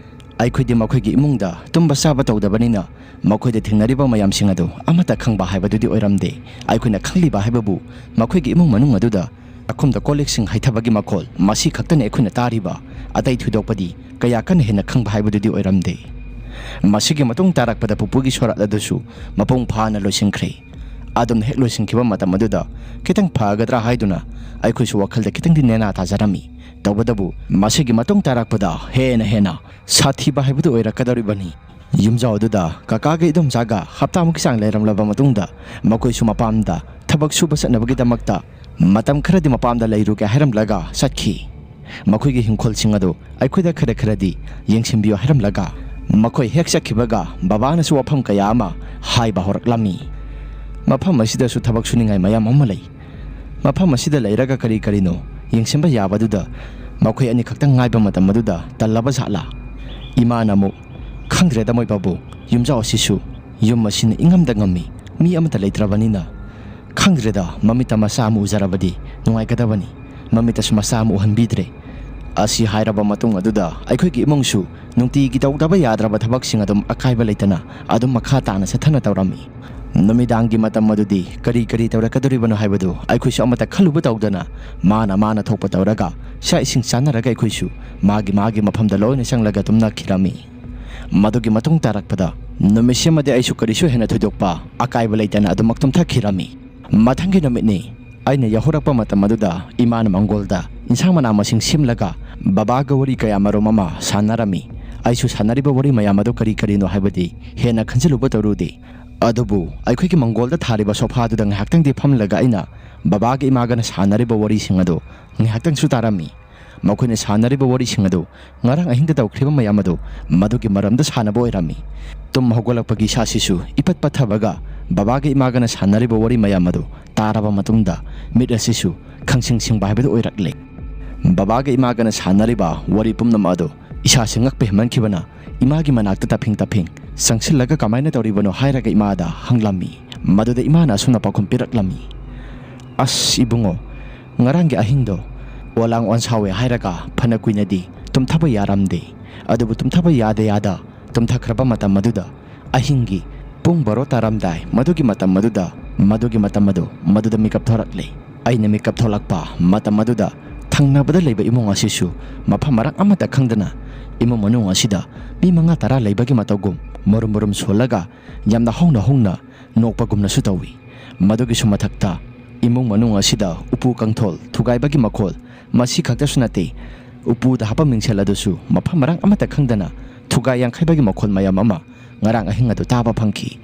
ꯑꯩꯈꯣꯏꯗꯤ ꯃꯈꯣꯏꯒꯤ ꯏꯃꯨꯡꯗ ꯇꯨꯝꯕ ꯆꯥꯕ ꯇꯧꯗꯕꯅꯤꯅ ꯃꯈꯣꯏꯗ ꯊꯦꯡꯅꯔꯤꯕ ꯃꯌꯥꯝꯁꯤꯡ ꯑꯗꯨ ꯑꯃꯠꯇ ꯈꯪꯕ ꯍꯥꯏꯕꯗꯨꯗꯤ ꯑꯣꯏꯔꯝꯗꯦ꯫ ꯑꯩꯈꯣꯏꯅ ꯈꯪꯂꯤꯕ ꯍꯥꯏꯕꯕꯨ ꯃꯈꯣꯏꯒꯤ ꯏꯃꯨꯡ ꯃꯅꯨꯡ ꯑꯗꯨꯗ ꯆꯥꯛꯈꯨꯝꯗ ꯀꯣꯜ ꯂꯤꯛꯁꯤꯡ ꯍꯩꯊꯕꯒꯤ ꯃꯈꯣꯜ ꯃꯁꯤ ꯈꯛꯇꯅꯤ ꯑꯩꯈꯣꯏꯅ ꯇꯥꯔꯤꯕ꯫ ꯑꯇꯩ ꯊꯣꯏꯗꯣꯛꯄꯗꯤ ꯀꯌꯥ ꯀꯟꯅ ꯍꯦꯟꯅ ꯈꯪꯕ ꯍꯥꯏꯕꯗꯨꯗꯤ ꯑꯣꯏꯔꯝꯗꯦ꯫ ꯃꯁꯤꯒꯤ ꯃꯇꯨꯡ ꯇꯥꯔꯛꯄꯗ ꯄꯨꯄꯨꯒꯤ ꯁꯣꯔꯥꯠ ꯑꯗꯨꯁꯨ ꯃꯄꯨꯡ ꯐꯥꯅ ꯂꯣꯏꯁꯤꯟꯈ꯭ꯔꯦ꯫ ꯑꯗꯨꯝ ꯍꯦꯛ ꯂꯣꯏꯁꯤꯟꯈꯤꯕ ꯃꯇꯝ ꯑꯗꯨꯗ ꯈꯤꯇꯪ ꯐꯒꯗ꯭ꯔꯥ ꯍꯥꯏꯗꯨꯅ ꯑꯩꯈꯣꯏꯁꯨ ꯋꯥꯈꯜꯗ ꯈꯤꯇꯪꯗꯤ ꯅꯦꯅꯥ ꯇꯥꯖꯔꯝꯃꯤ꯫ ꯇꯧꯕꯇꯕꯨ ꯃꯁꯤꯒꯤ ꯃꯇꯨꯡ ꯇꯥꯔꯛꯄꯗ ꯍꯦꯟꯅ ꯍꯦꯟꯅ ꯁꯥꯊꯤꯕ ꯍꯥꯏꯕꯗꯨ ꯑꯣꯏꯔꯛꯀꯗꯧꯔꯤꯕꯅꯤ꯫ ꯌꯨꯝꯖꯥꯎ ꯑꯗꯨꯗ ꯀꯀꯥꯒ ꯏꯗꯣꯝꯆꯥꯒ ꯍꯞꯇꯥꯃꯨꯛꯀꯤ ꯆꯥꯡ ꯂꯩꯔꯝꯂꯕ ꯃꯇꯨꯡꯗ ꯃꯈꯣꯏꯁꯨ ꯃꯄꯥꯝꯗ ꯊꯕꯛ ꯁꯨꯕ ꯆꯠꯅꯕꯒꯤꯗꯃꯛꯇ ꯃꯇꯝ ꯈꯔꯗꯤ ꯃꯄꯥꯝꯗ ꯂꯩꯔꯨꯒꯦ ꯍꯥꯏꯔꯝꯂꯒ ꯆꯠꯈꯤ꯫ ꯃꯈꯣꯏꯒꯤ ꯍꯤꯡꯈꯣꯜꯁꯤꯡ ꯑꯗꯨ ꯑꯩꯈꯣꯏꯗ ꯈꯔ ꯈꯔꯗꯤ ꯌꯦꯡꯁꯤꯟꯕꯤꯌꯨ ꯍꯥꯏꯔꯝꯂꯒ ꯃꯈꯣꯏ ꯍꯦꯛ ꯆꯠꯈꯤꯕꯒ ꯕꯕꯥꯅꯁꯨ ꯋꯥꯐꯝ ꯀꯌꯥ ꯑꯃ ꯍꯥꯏꯕ ꯍꯧꯔꯛꯂꯝꯃꯤ꯫ ꯃꯐꯝ ꯑꯁꯤꯗꯁꯨ ꯊꯕꯛ ꯁꯨꯅꯤꯡꯉꯥꯏ ꯃꯌꯥꯝ ꯑꯃ ꯂꯩ꯫ ꯃꯐꯝ ꯑꯁꯤꯗ ꯂꯩꯔꯒ ꯀꯔꯤ ꯀꯔꯤꯅꯣ ꯌꯦꯡꯁꯤꯟꯕ ꯌꯥꯕꯗꯨꯗ ꯃꯈꯣꯏ ꯑꯅꯤꯈꯛꯇꯪ ꯉꯥꯏꯕ ꯃꯇꯝ ꯑꯗꯨꯗ ꯇꯜꯂꯕ ꯖꯥꯠꯂꯥ? ꯏꯃꯥꯅ ꯑꯃꯨꯛ, "ꯈꯪꯗ꯭ꯔꯦꯗ ꯃꯣꯏ ꯄꯥꯕꯨꯡ, ꯌꯨꯝꯖꯥꯎ ꯑꯁꯤꯁꯨ ꯌꯨꯝ ꯑꯁꯤꯅ ꯏꯪꯉꯝꯗ ꯉꯝꯃꯤ, ꯃꯤ ꯑꯃꯠꯇ ꯂꯩꯇ꯭ꯔꯕꯅꯤꯅ꯫ ꯈꯪꯗ꯭ꯔꯦꯗ, ꯃꯃꯤꯠꯇ ꯃꯆꯥ ꯑꯃ ꯎꯖꯔꯕꯗꯤ ꯅꯨꯡꯉꯥꯏꯒꯗꯕꯅꯤ, ꯃꯃꯤꯠꯇꯁꯨ ꯃꯆꯥ ꯑꯃ ꯎꯍꯟꯕꯤꯗ꯭ꯔꯦ"꯫ ꯑꯁꯤ ꯍꯥꯏꯔꯕ ꯃꯇꯨꯡ ꯑꯗꯨꯗ ꯑꯩꯈꯣꯏꯒꯤ ꯏꯃꯨꯡꯁꯨ ꯅꯨꯡꯇꯤꯒꯤ ꯇꯧꯗꯕ ꯌꯥꯗ꯭ꯔꯕ ꯊꯕꯛꯁꯤꯡ ꯑꯗꯨꯝ ꯑꯀꯥꯏꯕ ꯂꯩꯇꯅ ꯑꯗꯨꯝ ꯃꯈꯥ ꯇꯥꯅ ꯆꯠꯊꯅ ꯇꯧꯔꯝꯃꯤ꯫ ꯅꯨꯃꯤꯗꯥꯡꯒꯤ ꯃꯇꯝ ꯑꯗꯨꯗꯤ ꯀꯔꯤ ꯀꯔꯤ ꯇꯧꯔꯛꯀꯗꯧꯔꯤꯕꯅꯣ ꯍꯥꯏꯕꯗꯨ ꯑꯩꯈꯣꯏꯁꯨ ꯑꯃꯠꯇ ꯈꯜꯂꯨꯕ ꯇꯧꯗꯅ ꯃꯥꯅ ꯃꯥꯅ ꯊꯣꯛꯄ ꯇꯧꯔꯒ ꯆꯥꯛ ꯏꯁꯤꯡ ꯆꯥꯅꯔꯒ ꯑꯩꯈꯣꯏꯁꯨ ꯃꯥꯒꯤ ꯃꯥꯒꯤ ꯃꯐꯝꯗ ꯂꯣꯏꯅ ꯆꯪꯂꯒ ꯇꯨꯝꯅꯈꯤꯔꯝꯃꯤ꯫ ꯃꯗꯨꯒꯤ ꯃꯇꯨꯡ ꯇꯥꯔꯛꯄꯗ ꯅꯨꯃꯤꯠꯁꯤꯃꯗꯤ ꯑꯩꯁꯨ ꯀꯔꯤꯁꯨ ꯍꯦꯟꯅ ꯊꯣꯏꯗꯣꯛꯄ ꯑꯀꯥꯏꯕ ꯂꯩꯇꯅ ꯑꯗꯨꯃꯛ ꯇꯨꯝꯊꯈꯤꯔꯝꯃꯤ꯫ ꯃꯊꯪꯒꯤ ꯅꯨꯃꯤꯠꯅꯤ꯫ ꯑꯩꯅ ꯌꯥꯍꯧꯔꯛꯄ ꯃꯇꯝ ꯑꯗꯨꯗ ꯏꯃꯥꯅ ꯃꯪꯒꯣꯜꯗ ꯏꯟꯁꯥꯡ ꯃꯅꯥ ꯃꯁꯤꯡ ꯁꯦꯝꯂꯒ ꯕꯕꯥꯒ ꯋꯥꯔꯤ ꯀꯌꯥ ꯃꯔꯨꯝ ꯑꯃ ꯁꯥꯟꯅꯔꯝꯃꯤ꯫ ꯑꯩꯁꯨ ꯁꯥꯟꯅꯔꯤꯕ ꯋꯥꯔꯤ ꯃꯌꯥꯝ ꯑꯗꯨ ꯀꯔꯤ ꯀꯔꯤꯅꯣ ꯍꯥꯏꯕꯗꯤ ꯍꯦꯟꯅ ꯈꯟꯖꯤꯜꯂꯨꯕ ꯇꯧꯔꯨꯗꯦ꯫ ꯑꯗꯨꯕꯨ ꯑꯩꯈꯣꯏꯒꯤ ꯃꯪꯒꯣꯜꯗ ꯊꯥꯔꯤꯕ ꯁꯣꯐꯥꯗꯨꯗ ꯉꯥꯏꯍꯥꯛꯇꯪꯗꯤ ꯐꯝꯂꯒ ꯑꯩꯅ ꯕꯕꯥꯒ ꯏꯃꯥꯒꯅ ꯁꯥꯟꯅꯔꯤꯕ ꯋꯥꯔꯤꯁꯤꯡ ꯑꯗꯨ ꯉꯥꯏꯍꯥꯛꯇꯪꯁꯨ ꯇꯥꯔꯝꯃꯤ꯫ ꯃꯈꯣꯏꯅ ꯁꯥꯟꯅꯔꯤꯕ ꯋꯥꯔꯤꯁꯤꯡ ꯑꯗꯨ ꯉꯔꯥꯡ ꯑꯍꯤꯡꯗ ꯇꯧꯈ꯭ꯔꯤꯕ ꯃꯌꯥꯝ ꯑꯗꯨ ꯃꯗꯨꯒꯤ ꯃꯔꯝꯗ ꯁꯥꯟꯅꯕ ꯑꯣꯏꯔꯝꯃꯤ꯫ ꯇꯨꯝ ꯍꯧꯒꯠꯂꯛꯄꯒꯤ ꯏꯁꯥꯁꯤꯁꯨ ꯏꯄꯠ ꯄꯠꯊꯕꯒ ꯕꯕꯥꯒ ꯏꯃꯥꯒꯅ ꯁꯥꯟꯅꯔꯤꯕ ꯋꯥꯔꯤ ꯃꯌꯥꯝ ꯑꯗꯨ ꯇꯥꯔꯕ ꯃꯇꯨꯡꯗ ꯃꯤꯠ ꯑꯁꯤꯁꯨ ꯈꯪꯁꯤꯡ ꯁꯤꯡꯕ ꯍꯥꯏꯕꯗꯨ ꯑꯣꯏꯔꯛꯂꯦ꯫ ꯕꯕꯥꯒ ꯏꯃꯥꯒꯅ ꯁꯥꯟꯅꯔꯤꯕ ꯋꯥꯔꯤ ꯄꯨꯝꯅꯃꯛ ꯑꯗꯨ ꯏꯁꯥꯁꯤ ꯉꯛꯄ ꯍꯦꯟꯃꯟꯈꯤꯕꯅ ꯏꯃꯥꯒꯤ ꯃꯅꯥꯛꯇ ꯇꯞꯐꯤꯡ ꯇꯞꯐꯤꯡ ꯆꯪꯁꯤꯜꯂꯒ ꯀꯃꯥꯏꯅ ꯇꯧꯔꯤꯕꯅꯣ ꯍꯥꯏꯔꯒ ꯏꯃꯥꯗ ꯍꯪꯂꯝꯃꯤ꯫ ꯃꯗꯨꯗ ꯏꯃꯥꯅ ꯑꯁꯨꯝꯅ ꯄꯥꯎꯈꯨꯝ ꯄꯤꯔꯛꯂꯝꯃꯤ, "ꯑꯁ ꯏꯕꯨꯡꯉꯣ, ꯉꯔꯥꯡꯒꯤ ꯑꯍꯤꯡꯗꯣ ꯑꯣꯂꯥꯡ ꯑꯣꯟꯁꯥꯎꯋꯦ ꯍꯥꯏꯔꯒ ꯐꯅ ꯀꯨꯏꯅꯗꯤ ꯇꯨꯝꯊꯕ ꯌꯥꯔꯝꯗꯦ꯫ ꯑꯗꯨꯕꯨ ꯇꯨꯝꯊꯕ ꯌꯥꯗ ꯌꯥꯗ ꯇꯨꯝꯊꯈ꯭ꯔꯕ ꯃꯇꯝ ꯑꯗꯨꯗ ꯑꯍꯤꯡꯒꯤ ꯄꯨꯡ ꯕꯥꯔꯣ ꯇꯥꯔꯝꯗꯥꯏ ꯃꯗꯨꯒꯤ ꯃꯇꯝ ꯑꯗꯨꯗ, ꯃꯗꯨꯒꯤ ꯃꯇꯝ ꯑꯗꯨ ꯃꯗꯨꯗ ꯃꯤꯀꯞ ꯊꯣꯔꯛꯂꯦ꯫ ꯑꯩꯅ ꯃꯤꯀꯞ ꯊꯣꯛꯂꯛꯄ ꯃꯇꯝ ꯑꯗꯨꯗ ꯊꯪꯅꯕꯗ ꯂꯩꯕ ꯏꯃꯨꯡ ꯑꯁꯤꯁꯨ ꯃꯐꯝ ꯃꯔꯥꯡ ꯑꯃꯠꯇ ꯈꯪꯗꯅ ꯏꯃꯨꯡ ꯃꯅꯨꯡ ꯑꯁꯤꯗ ꯃꯤ ꯃꯉꯥ ꯇꯔꯥ ꯂꯩꯕꯒꯤ ꯃꯇꯧꯒꯨꯝ ꯃꯔꯨꯝ ꯃꯔꯨꯝ ꯁꯣꯜꯂꯒ ꯌꯥꯝꯅ ꯍꯧꯅ ꯍꯧꯅ ꯅꯣꯛꯄꯒꯨꯝꯅꯁꯨ ꯇꯧꯏ꯫ ꯃꯗꯨꯒꯤꯁꯨ ꯃꯊꯛꯇ ꯏꯃꯨꯡ ꯃꯅꯨꯡ ꯑꯁꯤꯗ ꯎꯄꯨ ꯀꯥꯡꯊꯣꯜ ꯊꯨꯒꯥꯏꯕꯒꯤ ꯃꯈꯣꯜ, ꯃꯁꯤ ꯈꯛꯇꯁꯨ ꯅꯠꯇꯦ, ꯎꯄꯨꯗ ꯍꯥꯞꯄ ꯃꯤꯡꯁꯦꯜ ꯑꯗꯨꯁꯨ ꯃꯐꯝ ꯃꯔꯥꯡ ꯑꯃꯠꯇ ꯈꯪꯗꯅ ꯊꯨꯒꯥꯏ ꯌꯥꯡꯈꯩꯕꯒꯤ ꯃꯈꯣꯜ ꯃꯌꯥꯝ ꯑꯃ ꯉꯔꯥꯡ ꯑꯍꯤꯡ ꯑꯗꯨ ꯇꯥꯕ ꯐꯪꯈꯤ꯫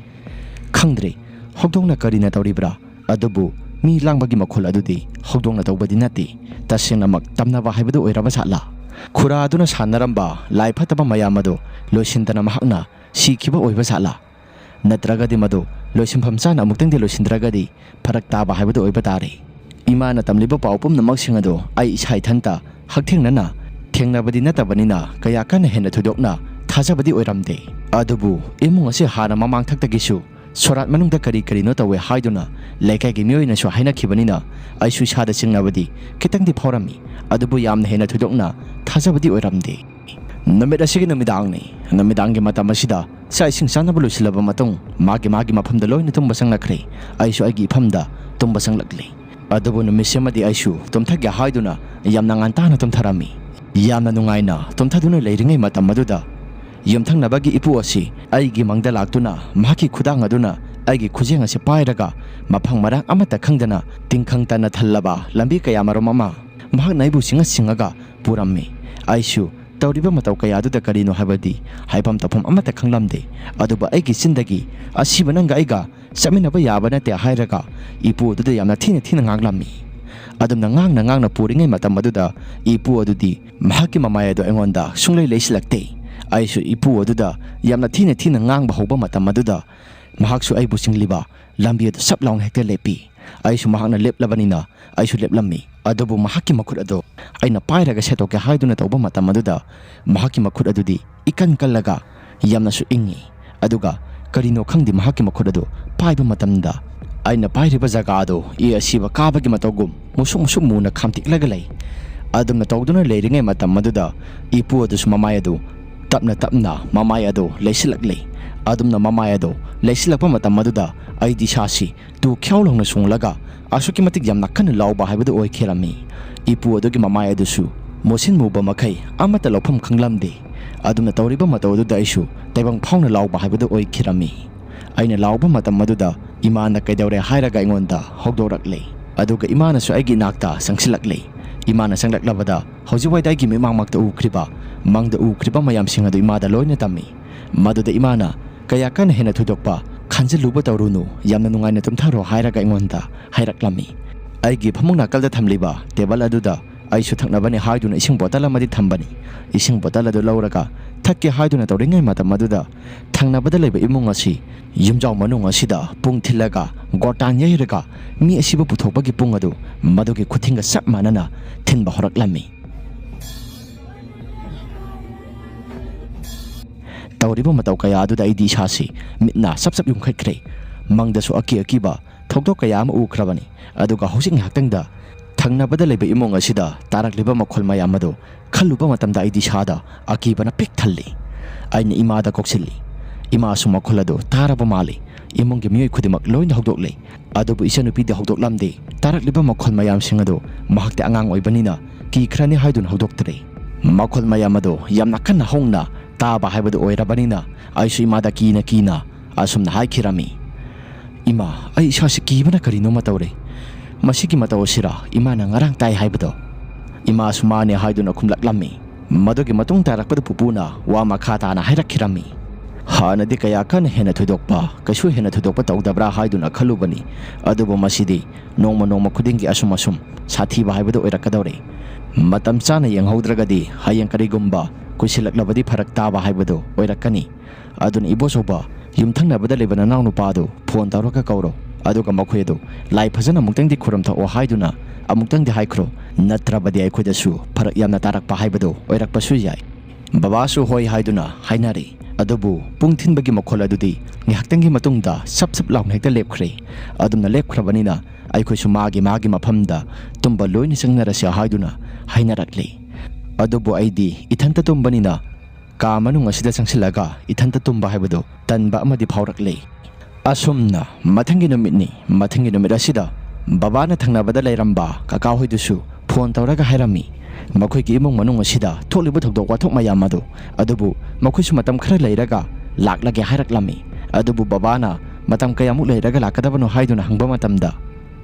ꯈꯪꯗ꯭ꯔꯦ ꯍꯧꯗꯣꯡꯅ ꯀꯔꯤꯅ ꯇꯧꯔꯤꯕ꯭ꯔꯥ, ꯑꯗꯨꯕꯨ ꯃꯤ ꯂꯥꯡꯕꯒꯤ ꯃꯈꯣꯜ ꯑꯗꯨꯗꯤ ꯍꯧꯗꯣꯡꯅ ꯇꯧꯕꯗꯤ ꯅꯠꯇꯦ꯫ ꯇꯁꯦꯡꯅꯃꯛ ꯇꯝꯅꯕ ꯍꯥꯏꯕꯗꯨ ꯑꯣꯏꯔꯕ ꯖꯥꯠꯂꯥ? ꯈꯨꯔꯥ ꯑꯗꯨꯅ ꯁꯥꯟꯅꯔꯝꯕ ꯂꯥꯏ ꯐꯠꯇꯕ ꯃꯌꯥꯝ ꯑꯗꯨ ꯂꯣꯏꯁꯤꯟꯗꯅ ꯃꯍꯥꯛꯅ ꯁꯤꯈꯤꯕ ꯑꯣꯏꯕ ꯖꯥꯠꯂꯥ? ꯅꯠꯇ꯭ꯔꯒꯗꯤ ꯃꯗꯨ ꯂꯣꯏꯁꯤꯟꯐꯝ ꯆꯥꯅ ꯑꯃꯨꯛꯇꯪꯗꯤ ꯂꯣꯏꯁꯤꯟꯗ꯭ꯔꯒꯗꯤ ꯐꯔꯛ ꯇꯥꯕ ꯍꯥꯏꯕꯗꯨ ꯑꯣꯏꯕ ꯇꯥꯔꯦ꯫ ꯏꯃꯥꯅ ꯇꯝꯂꯤꯕ ꯄꯥꯎ ꯄꯨꯝꯅꯃꯛꯁꯤꯡ ꯑꯗꯨ ꯑꯩ ꯏꯁꯥ ꯏꯊꯟꯇ ꯍꯛꯊꯦꯡꯅꯅ ꯊꯦꯡꯅꯕꯗꯤ ꯅꯠꯇꯕꯅꯤꯅ ꯀꯌꯥ ꯀꯟꯅ ꯍꯦꯟꯅ ꯊꯣꯏꯗꯣꯛꯅ ꯊꯥꯖꯕꯗꯤ ꯑꯣꯏꯔꯝꯗꯦ꯫ ꯑꯗꯨꯕꯨ ꯏꯃꯨꯡ ꯑꯁꯤ ꯍꯥꯟꯅ ꯃꯃꯥꯡꯊꯛꯇꯒꯤꯁꯨ ꯁꯣꯔꯥꯠ ꯃꯅꯨꯡꯗ ꯀꯔꯤ ꯀꯔꯤꯅꯣ ꯇꯧꯋꯦ ꯍꯥꯏꯗꯨꯅ ꯂꯩꯀꯥꯏꯒꯤ ꯃꯤꯑꯣꯏꯅꯁꯨ ꯍꯥꯏꯅꯈꯤꯕꯅꯤꯅ ꯑꯩꯁꯨ ꯏꯁꯥꯗ ꯆꯤꯡꯅꯕꯗꯤ ꯈꯤꯇꯪꯗꯤ ꯐꯥꯎꯔꯝꯃꯤ꯫ ꯑꯗꯨꯕꯨ ꯌꯥꯝꯅ ꯍꯦꯟꯅ ꯊꯣꯏꯗꯣꯛꯅ ꯊꯥꯖꯕꯗꯤ ꯑꯣꯏꯔꯝꯗꯦ꯫ ꯅꯨꯃꯤꯠ ꯑꯁꯤꯒꯤ ꯅꯨꯃꯤꯗꯥꯡꯅꯤ꯫ ꯅꯨꯃꯤꯗꯥꯡꯒꯤ ꯃꯇꯝ ꯑꯁꯤꯗ ꯆꯥꯛ ꯏꯁꯤꯡ ꯆꯥꯅꯕ ꯂꯣꯏꯁꯤꯜꯂꯕ ꯃꯇꯨꯡ ꯃꯥꯒꯤ ꯃꯥꯒꯤ ꯃꯐꯝꯗ ꯂꯣꯏꯅ ꯇꯨꯝꯕ ꯆꯪꯂꯛꯈ꯭ꯔꯦ꯫ ꯑꯩꯁꯨ ꯑꯩꯒꯤ ꯏꯐꯝꯗ ꯇꯨꯝꯕ ꯆꯪꯂꯛꯂꯦ꯫ ꯑꯗꯨꯕꯨ ꯅꯨꯃꯤꯠꯁꯤꯃꯗꯤ ꯑꯩꯁꯨ ꯇꯨꯝꯊꯒꯦ ꯍꯥꯏꯗꯨꯅ ꯌꯥꯝꯅ ꯉꯟꯇꯥꯅ ꯇꯨꯝꯊꯔꯝꯃꯤ꯫ ꯌꯥꯝꯅ ꯅꯨꯡꯉꯥꯏꯅ ꯇꯨꯝꯊꯗꯨꯅ ꯂꯩꯔꯤꯉꯩ ꯃꯇꯝ ꯑꯗꯨꯗ ꯌꯨꯝꯊꯪꯅꯕꯒꯤ ꯏꯄꯨ ꯑꯁꯤ ꯑꯩꯒꯤ ꯃꯪꯗ ꯂꯥꯛꯇꯨꯅ ꯃꯍꯥꯛꯀꯤ ꯈꯨꯗꯥꯡ ꯑꯗꯨꯅ ꯑꯩꯒꯤ ꯈꯨꯖꯦꯡ ꯑꯁꯤ ꯄꯥꯏꯔꯒ ꯃꯐꯝ ꯃꯔꯥꯡ ꯑꯃꯠꯇ ꯈꯪꯗꯅ ꯇꯤꯡꯈꯪ ꯇꯟꯅ ꯊꯜꯂꯕ ꯂꯝꯕꯤ ꯀꯌꯥ ꯃꯔꯨꯝ ꯑꯃ ꯃꯍꯥꯛꯅ ꯑꯩꯕꯨ ꯁꯤꯡꯉ ꯁꯤꯡꯉꯒ ꯄꯨꯔꯝꯃꯤ꯫ ꯑꯩꯁꯨ ꯇꯧꯔꯤꯕ ꯃꯇꯧ ꯀꯌꯥꯗꯨꯗ ꯀꯔꯤꯅꯣ ꯍꯥꯏꯕꯗꯤ ꯍꯥꯏꯐꯝ ꯇꯧꯐꯝ ꯑꯃꯠꯇ ꯈꯪꯂꯝꯗꯦ꯫ ꯑꯗꯨꯕꯨ ꯑꯩꯒꯤ ꯆꯤꯟꯗꯒꯤ "ꯑꯁꯤꯕ ꯅꯪꯒ ꯑꯩꯒ ꯆꯠꯃꯤꯟꯅꯕ ꯌꯥꯕ ꯅꯠꯇꯦ" ꯍꯥꯏꯔꯒ ꯏꯄꯨ ꯑꯗꯨꯗ ꯌꯥꯝꯅ ꯊꯤꯅ ꯊꯤꯅ ꯉꯥꯡꯂꯝꯃꯤ꯫ ꯑꯗꯨꯝꯅ ꯉꯥꯡꯅ ꯉꯥꯡꯅ ꯄꯨꯔꯤꯉꯩ ꯃꯇꯝ ꯑꯗꯨꯗ ꯏꯄꯨ ꯑꯗꯨꯗꯤ ꯃꯍꯥꯛꯀꯤ ꯃꯃꯥꯏ ꯑꯗꯨ ꯑꯩꯉꯣꯟꯗ ꯁꯨꯡꯂꯩ ꯂꯩꯁꯤꯜꯂꯛꯇꯦ꯫ ꯑꯩꯁꯨ ꯏꯄꯨ ꯑꯗꯨꯗ ꯌꯥꯝꯅ ꯊꯤꯅ ꯊꯤꯅ ꯉꯥꯡꯕ ꯍꯧꯕ ꯃꯇꯝ ꯑꯗꯨꯗ ꯃꯍꯥꯛꯁꯨ ꯑꯩꯕꯨ ꯆꯤꯡꯂꯤꯕ ꯂꯝꯕꯤ ꯑꯗꯨ ꯁꯞ ꯂꯥꯎꯅ ꯍꯦꯛꯇ ꯂꯦꯞꯄꯤ꯫ ꯑꯩꯁꯨ ꯃꯍꯥꯛꯅ ꯂꯦꯞꯂꯕꯅꯤꯅ ꯑꯩꯁꯨ ꯂꯦꯞꯂꯝꯃꯤ꯫ ꯑꯗꯨꯕꯨ ꯃꯍꯥꯛꯀꯤ ꯃꯈꯨꯠ ꯑꯗꯨ ꯑꯩꯅ ꯄꯥꯏꯔꯒ ꯁꯦꯠꯇꯣꯛꯀꯦ ꯍꯥꯏꯗꯨꯅ ꯇꯧꯕ ꯃꯇꯝ ꯑꯗꯨꯗ ꯃꯍꯥꯛꯀꯤ ꯃꯈꯨꯠ ꯑꯗꯨꯗꯤ ꯏꯀꯟ ꯀꯜꯂꯒ ꯌꯥꯝꯅꯁꯨ ꯏꯪꯉꯤ꯫ ꯑꯗꯨꯒ ꯀꯔꯤꯅꯣ ꯈꯪꯗꯦ, ꯃꯍꯥꯛꯀꯤ ꯃꯈꯨꯠ ꯑꯗꯨ ꯄꯥꯏꯕ ꯃꯇꯝꯗ ꯑꯩꯅ ꯄꯥꯏꯔꯤꯕ ꯖꯒꯥ ꯑꯗꯨ ꯏ ꯑꯁꯤꯕ ꯀꯥꯕꯒꯤ ꯃꯇꯧꯒꯨꯝ ꯃꯨꯁꯨꯛ ꯃꯨꯁꯨꯛ ꯃꯨꯅ ꯈꯥꯝꯇꯦꯛꯂꯒ ꯂꯩ꯫ ꯑꯗꯨꯝꯅ ꯇꯧꯗꯨꯅ ꯂꯩꯔꯤꯉꯩ ꯃꯇꯝ ꯑꯗꯨꯗ ꯏꯄꯨ ꯑꯗꯨꯁꯨ ꯃꯃꯥꯏ ꯑꯗꯨ ꯇꯞꯅ ꯇꯞꯅ ꯃꯃꯥꯏ ꯑꯗꯨ ꯂꯩꯁꯤꯜꯂꯛꯂꯤ꯫ ꯑꯗꯨꯝꯅ ꯃꯃꯥꯏ ꯑꯗꯨ ꯂꯩꯁꯤꯜꯂꯛꯄ ꯃꯇꯝ ꯑꯗꯨꯗ ꯑꯩꯗꯤ ꯏꯁꯥꯁꯤ ꯇꯨ ꯈ꯭ꯌꯥꯎ ꯂꯥꯎꯅ ꯆꯣꯡꯂꯒ ꯑꯁꯨꯛꯀꯤ ꯃꯇꯤꯛ ꯌꯥꯝꯅ ꯀꯟꯅ ꯂꯥꯎꯕ ꯍꯥꯏꯕꯗꯨ ꯑꯣꯏꯈꯤꯔꯝꯃꯤ꯫ ꯏꯄꯨ ꯑꯗꯨꯒꯤ ꯃꯃꯥꯏ ꯑꯗꯨꯁꯨ ꯃꯨꯁꯤꯟ ꯃꯨꯕ ꯃꯈꯩ ꯑꯃꯠꯇ ꯂꯧꯐꯝ ꯈꯪꯂꯝꯗꯦ꯫ ꯑꯗꯨꯝꯅ ꯇꯧꯔꯤꯕ ꯃꯇꯧ ꯑꯗꯨꯗ ꯑꯩꯁꯨ ꯇꯥꯏꯕꯪ ꯐꯥꯎꯅ ꯂꯥꯎꯕ ꯍꯥꯏꯕꯗꯨ ꯑꯣꯏꯈꯤꯔꯝꯃꯤ꯫ ꯑꯩꯅ ꯂꯥꯎꯕ ꯃꯇꯝ ꯑꯗꯨꯗ ꯏꯃꯥꯅ "ꯀꯩꯗꯧꯔꯦ?" ꯍꯥꯏꯔꯒ ꯑꯩꯉꯣꯟꯗ ꯍꯧꯗꯣꯔꯛꯂꯦ꯫ ꯑꯗꯨꯒ ꯏꯃꯥꯅꯁꯨ ꯑꯩꯒꯤ ꯏꯅꯥꯛꯇ ꯆꯪꯁꯤꯜꯂꯛꯂꯦ꯫ ꯏꯃꯥꯅ ꯆꯪꯂꯛꯂꯕꯗ ꯍꯧꯖꯤꯛꯋꯥꯏꯗ ꯑꯩꯒꯤ ꯃꯤꯠꯃꯥꯡꯃꯛꯇ ꯎꯈ꯭ꯔꯤꯕ, ꯃꯪꯗ ꯎꯈ꯭ꯔꯤꯕ ꯃꯌꯥꯝꯁꯤꯡ ꯑꯗꯨ ꯏꯃꯥꯗ ꯂꯣꯏꯅ ꯇꯝꯃꯤ꯫ ꯃꯗꯨꯗ ꯏꯃꯥꯅ "ꯀꯌꯥ ꯀꯟꯅ ꯍꯦꯟꯅ ꯊꯣꯏꯗꯣꯛꯄ ꯈꯟꯖꯤꯜꯂꯨꯕ ꯇꯧꯔꯨꯅꯨ, ꯌꯥꯝꯅ ꯅꯨꯡꯉꯥꯏꯅ ꯇꯨꯝꯊꯔꯣ" ꯍꯥꯏꯔꯒ ꯑꯩꯉꯣꯟꯗ ꯍꯥꯏꯔꯛꯂꯝꯃꯤ꯫ ꯑꯩꯒꯤ ꯐꯃꯨꯡ ꯅꯥꯀꯜꯗ ꯊꯝꯂꯤꯕ ꯇꯦꯕꯜ ꯑꯗꯨꯗ ꯑꯩꯁꯨ ꯊꯛꯅꯕꯅꯤ ꯍꯥꯏꯗꯨꯅ ꯏꯁꯤꯡ ꯕꯣꯇꯜ ꯑꯃꯗꯤ ꯊꯝꯕꯅꯤ꯫ ꯏꯁꯤꯡ ꯕꯣꯇꯜ ꯑꯗꯨ ꯂꯧꯔꯒ ꯊꯛꯀꯦ ꯍꯥꯏꯗꯨꯅ ꯇꯧꯔꯤꯉꯩ ꯃꯇꯝ ꯑꯗꯨꯗ ꯊꯪꯅꯕꯗ ꯂꯩꯕ ꯏꯃꯨꯡ ꯑꯁꯤ ꯌꯨꯝꯖꯥꯎ ꯃꯅꯨꯡ ꯑꯁꯤꯗ ꯄꯨꯡ ꯊꯤꯜꯂꯒ ꯒꯣꯇꯥꯟ ꯌꯩꯔꯒ ꯃꯤ ꯑꯁꯤꯕꯨ ꯄꯨꯊꯣꯛꯄꯒꯤ ꯄꯨꯡ ꯑꯗꯨ ꯃꯗꯨꯒꯤ ꯈꯨꯊꯤꯡꯒ ꯆꯞ ꯃꯥꯟꯅꯅ ꯊꯤꯟꯕ ꯍꯧꯔꯛꯂꯝꯃꯤ꯫ ꯇꯧꯔꯤꯕ ꯃꯇꯧ ꯀꯌꯥ ꯑꯗꯨꯗ ꯑꯩꯗꯤ ꯏꯁꯥꯁꯤ ꯃꯤꯠ ꯅꯥ ꯆꯞ ꯆꯞ ꯌꯨꯡꯈꯠꯈ꯭ꯔꯦ꯫ ꯃꯪꯗꯁꯨ ꯑꯀꯤ ꯑꯀꯤꯕ ꯊꯧꯗꯣꯛ ꯀꯌꯥ ꯑꯃ ꯎꯈ꯭ꯔꯕꯅꯤ꯫ ꯑꯗꯨꯒ ꯍꯧꯖꯤꯛ ꯉꯥꯏꯍꯥꯛꯇꯪꯗ ꯊꯪꯅꯕꯗ ꯂꯩꯕ ꯏꯃꯨꯡ ꯑꯁꯤꯗ ꯇꯥꯔꯛꯂꯤꯕ ꯃꯈꯣꯜ ꯃꯌꯥꯝ ꯑꯗꯨ ꯈꯜꯂꯨꯕ ꯃꯇꯝꯗ ꯑꯩꯗꯤ ꯏꯁꯥꯗ ꯑꯀꯤꯕꯅ ꯄꯤꯛ ꯊꯜꯂꯤ꯫ ꯑꯩꯅ ꯏꯃꯥꯗ ꯀꯧꯁꯤꯜꯂꯤ꯫ ꯏꯃꯥꯁꯨ ꯃꯈꯣꯜ ꯑꯗꯨ ꯇꯥꯔꯕ ꯃꯥꯜꯂꯤ꯫ ꯏꯃꯨꯡꯒꯤ ꯃꯤꯑꯣꯏ ꯈꯨꯗꯤꯡꯃꯛ ꯂꯣꯏꯅ ꯍꯧꯗꯣꯛꯂꯦ꯫ ꯑꯗꯨꯕꯨ ꯏꯆꯟꯅꯨꯄꯤꯗꯤ ꯍꯧꯗꯣꯛꯂꯝꯗꯦ꯫ ꯇꯥꯔꯛꯂꯤꯕ ꯃꯈꯣꯜ ꯃꯌꯥꯝꯁꯤꯡ ꯑꯗꯨ ꯃꯍꯥꯛꯇꯤ ꯑꯉꯥꯡ ꯑꯣꯏꯕꯅꯤꯅ ꯀꯤꯈ꯭ꯔꯅꯤ ꯍꯥꯏꯗꯨꯅ ꯍꯧꯗꯣꯛꯇ꯭ꯔꯦ꯫ ꯃꯈꯣꯜ ꯃꯌꯥꯝ ꯑꯗꯨ ꯌꯥꯝꯅ ꯀꯟꯅ ꯍꯧꯅ ꯇꯥꯕ ꯍꯥꯏꯕꯗꯨ ꯑꯣꯏꯔꯕꯅꯤꯅ, ꯑꯩꯁꯨ ꯏꯃꯥꯗ ꯀꯤꯅ ꯀꯤꯅ ꯑꯁꯨꯝꯅ ꯍꯥꯏꯈꯤꯔꯝꯃꯤ, "ꯏꯃꯥ, ꯑꯩ ꯏꯁꯥꯁꯤ ꯀꯤꯕꯅ ꯀꯔꯤꯅꯣꯃ ꯇꯧꯔꯦ꯫ ꯃꯁꯤꯒꯤ ꯃꯇꯧ ꯑꯁꯤꯔ ꯏꯃꯥꯅ ꯉꯔꯥꯡ ꯇꯥꯏ ꯍꯥꯏꯕꯗꯣ?" ꯏꯃꯥꯁꯨ ꯃꯥꯅꯦ ꯍꯥꯏꯗꯨꯅ ꯈꯨꯝꯂꯛꯂꯝꯃꯤ꯫ ꯃꯗꯨꯒꯤ ꯃꯇꯨꯡ ꯇꯥꯔꯛꯄꯗ ꯄꯨꯄꯨꯅ ꯋꯥ ꯃꯈꯥ ꯇꯥꯅ ꯍꯥꯏꯔꯛꯈꯤꯔꯝꯃꯤ, "ꯍꯥꯟꯅꯗꯤ ꯀꯌꯥ ꯀꯟꯅ ꯍꯦꯟꯅ ꯊꯣꯏꯗꯣꯛꯄ, ꯀꯩꯁꯨ ꯍꯦꯟꯅ ꯊꯣꯏꯗꯣꯛꯄ ꯇꯧꯗꯕ꯭ꯔꯥ ꯍꯥꯏꯗꯨꯅ ꯈꯜꯂꯨꯕꯅꯤ꯫ ꯑꯗꯨꯕꯨ ꯃꯁꯤꯗꯤ ꯅꯣꯡꯃ ꯅꯣꯡꯃ ꯈꯨꯗꯤꯡꯒꯤ ꯑꯁꯨꯝ ꯑꯁꯨꯝ ꯁꯥꯊꯤꯕ ꯍꯥꯏꯕꯗꯨ ꯑꯣꯏꯔꯛꯀꯗꯧꯔꯦ꯫ ꯃꯇꯝ ꯆꯥꯅ ꯌꯦꯡꯍꯧꯗ꯭ꯔꯒꯗꯤ ꯍꯌꯦꯡ ꯀꯔꯤꯒꯨꯝꯕ ꯀꯨꯏꯁꯤꯜꯂꯛꯂꯕꯗꯤ ꯐꯔꯛ ꯇꯥꯕ ꯍꯥꯏꯕꯗꯨ ꯑꯣꯏꯔꯛꯀꯅꯤ꯫ ꯑꯗꯨꯅ ꯏꯕꯣꯆꯧꯕ, ꯌꯨꯝꯊꯪꯅꯕꯗ ꯂꯩꯕ ꯅꯅꯥꯎ ꯅꯨꯄꯥꯗꯨ ꯐꯣꯟ ꯇꯧꯔꯒ ꯀꯧꯔꯣ꯫ ꯑꯗꯨꯒ ꯃꯈꯣꯏ ꯑꯗꯨ ꯂꯥꯏ ꯐꯖꯅ ꯑꯃꯨꯛꯇꯪꯗꯤ ꯈꯨꯔꯨꯝꯊꯣꯛꯑꯣ ꯍꯥꯏꯗꯨꯅ ꯑꯃꯨꯛꯇꯪꯗꯤ ꯍꯥꯏꯈ꯭ꯔꯣ꯫ ꯅꯠꯇ꯭ꯔꯕꯗꯤ ꯑꯩꯈꯣꯏꯗꯁꯨ ꯐꯔꯛ ꯌꯥꯝꯅ ꯇꯥꯔꯛꯄ ꯍꯥꯏꯕꯗꯨ ꯑꯣꯏꯔꯛꯄꯁꯨ ꯌꯥꯏ꯫" ꯕꯕꯥꯁꯨ ꯍꯣꯏ ꯍꯥꯏꯗꯨꯅ ꯍꯥꯏꯅꯔꯦ꯫ ꯑꯗꯨꯕꯨ ꯄꯨꯡ ꯊꯤꯟꯕꯒꯤ ꯃꯈꯣꯜ ꯑꯗꯨꯗꯤ ꯉꯥꯏꯍꯥꯛꯇꯪꯒꯤ ꯃꯇꯨꯡꯗ ꯁꯞ ꯁꯞ ꯂꯥꯎꯅ ꯍꯦꯛꯇ ꯂꯦꯞꯈ꯭ꯔꯦ꯫ ꯑꯗꯨꯝꯅ ꯂꯦꯞꯈ꯭ꯔꯕꯅꯤꯅ ꯑꯩꯈꯣꯏꯁꯨ ꯃꯥꯒꯤ ꯃꯥꯒꯤ ꯃꯐꯝꯗ ꯇꯨꯝꯕ ꯂꯣꯏꯅ ꯆꯪꯅꯔꯁꯦ ꯍꯥꯏꯗꯨꯅ ꯍꯥꯏꯅꯔꯛꯂꯦ꯫ ꯑꯗꯨꯕꯨ ꯑꯩꯗꯤ ꯏꯊꯟꯇ ꯇꯨꯝꯕꯅꯤꯅ ꯀꯥ ꯃꯅꯨꯡ ꯑꯁꯤꯗ ꯆꯪꯁꯤꯜꯂꯒ ꯏꯊꯟꯇ ꯇꯨꯝꯕ ꯍꯥꯏꯕꯗꯨ ꯇꯟꯕ ꯑꯃꯗꯤ ꯐꯥꯎꯔꯛꯂꯦ꯫ ꯑꯁꯨꯝꯅ ꯃꯊꯪꯒꯤ ꯅꯨꯃꯤꯠꯅꯤ꯫ ꯃꯊꯪꯒꯤ ꯅꯨꯃꯤꯠ ꯑꯁꯤꯗ ꯕꯕꯥꯅ ꯊꯪꯅꯕꯗ ꯂꯩꯔꯝꯕ ꯀꯀꯥ ꯍꯣꯏꯗꯨꯁꯨ ꯐꯣꯟ ꯇꯧꯔꯒ ꯍꯥꯏꯔꯝꯃꯤ, ꯃꯈꯣꯏꯒꯤ ꯏꯃꯨꯡ ꯃꯅꯨꯡ ꯑꯁꯤꯗ ꯊꯣꯛꯂꯤꯕ ꯊꯧꯗꯣꯛ ꯋꯥꯊꯣꯛ ꯃꯌꯥꯝ ꯑꯗꯨ꯫ ꯑꯗꯨꯕꯨ ꯃꯈꯣꯏꯁꯨ ꯃꯇꯝ ꯈꯔ ꯂꯩꯔꯒ ꯂꯥꯛꯂꯒꯦ ꯍꯥꯏꯔꯛꯂꯝꯃꯤ꯫ ꯑꯗꯨꯕꯨ ꯕꯕꯥꯅ ꯃꯇꯝ ꯀꯌꯥꯃꯨꯛ ꯂꯩꯔꯒ ꯂꯥꯛꯀꯗꯕꯅꯣ ꯍꯥꯏꯗꯨꯅ ꯍꯪꯕ ꯃꯇꯝꯗ,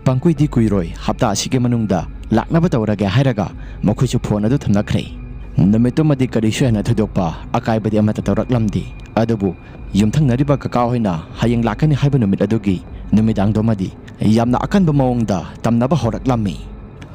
"ꯄꯪꯀꯨꯏꯗꯤ ꯀꯨꯏꯔꯣꯏ, ꯍꯞꯇꯥ ꯑꯁꯤꯒꯤ ꯃꯅꯨꯡꯗ ꯂꯥꯛꯅꯕ ꯇꯧꯔꯒꯦ" ꯍꯥꯏꯔꯒ ꯃꯈꯣꯏꯁꯨ ꯐꯣꯟ ꯑꯗꯨ ꯊꯝꯅꯈ꯭ꯔꯦ꯫ ꯅꯨꯃꯤꯠꯇꯨꯃꯗꯤ ꯀꯔꯤꯁꯨ ꯍꯦꯟꯅ ꯊꯣꯏꯗꯣꯛꯄ ꯑꯀꯥꯏꯕꯗꯤ ꯑꯃꯠꯇ ꯇꯧꯔꯛꯂꯝꯗꯦ꯫ ꯑꯗꯨꯕꯨ ꯌꯨꯝꯊꯪꯅꯔꯤꯕ ꯀꯀꯥ ꯍꯣꯏꯅ ꯍꯌꯦꯡ ꯂꯥꯛꯀꯅꯤ ꯍꯥꯏꯕ ꯅꯨꯃꯤꯠ ꯑꯗꯨꯒꯤ ꯅꯨꯃꯤꯗꯥꯡꯗꯨꯃꯗꯤ ꯌꯥꯝꯅ ꯑꯀꯟꯕ ꯃꯑꯣꯡꯗ ꯇꯝꯅꯕ ꯍꯧꯔꯛꯂꯝꯃꯤ꯫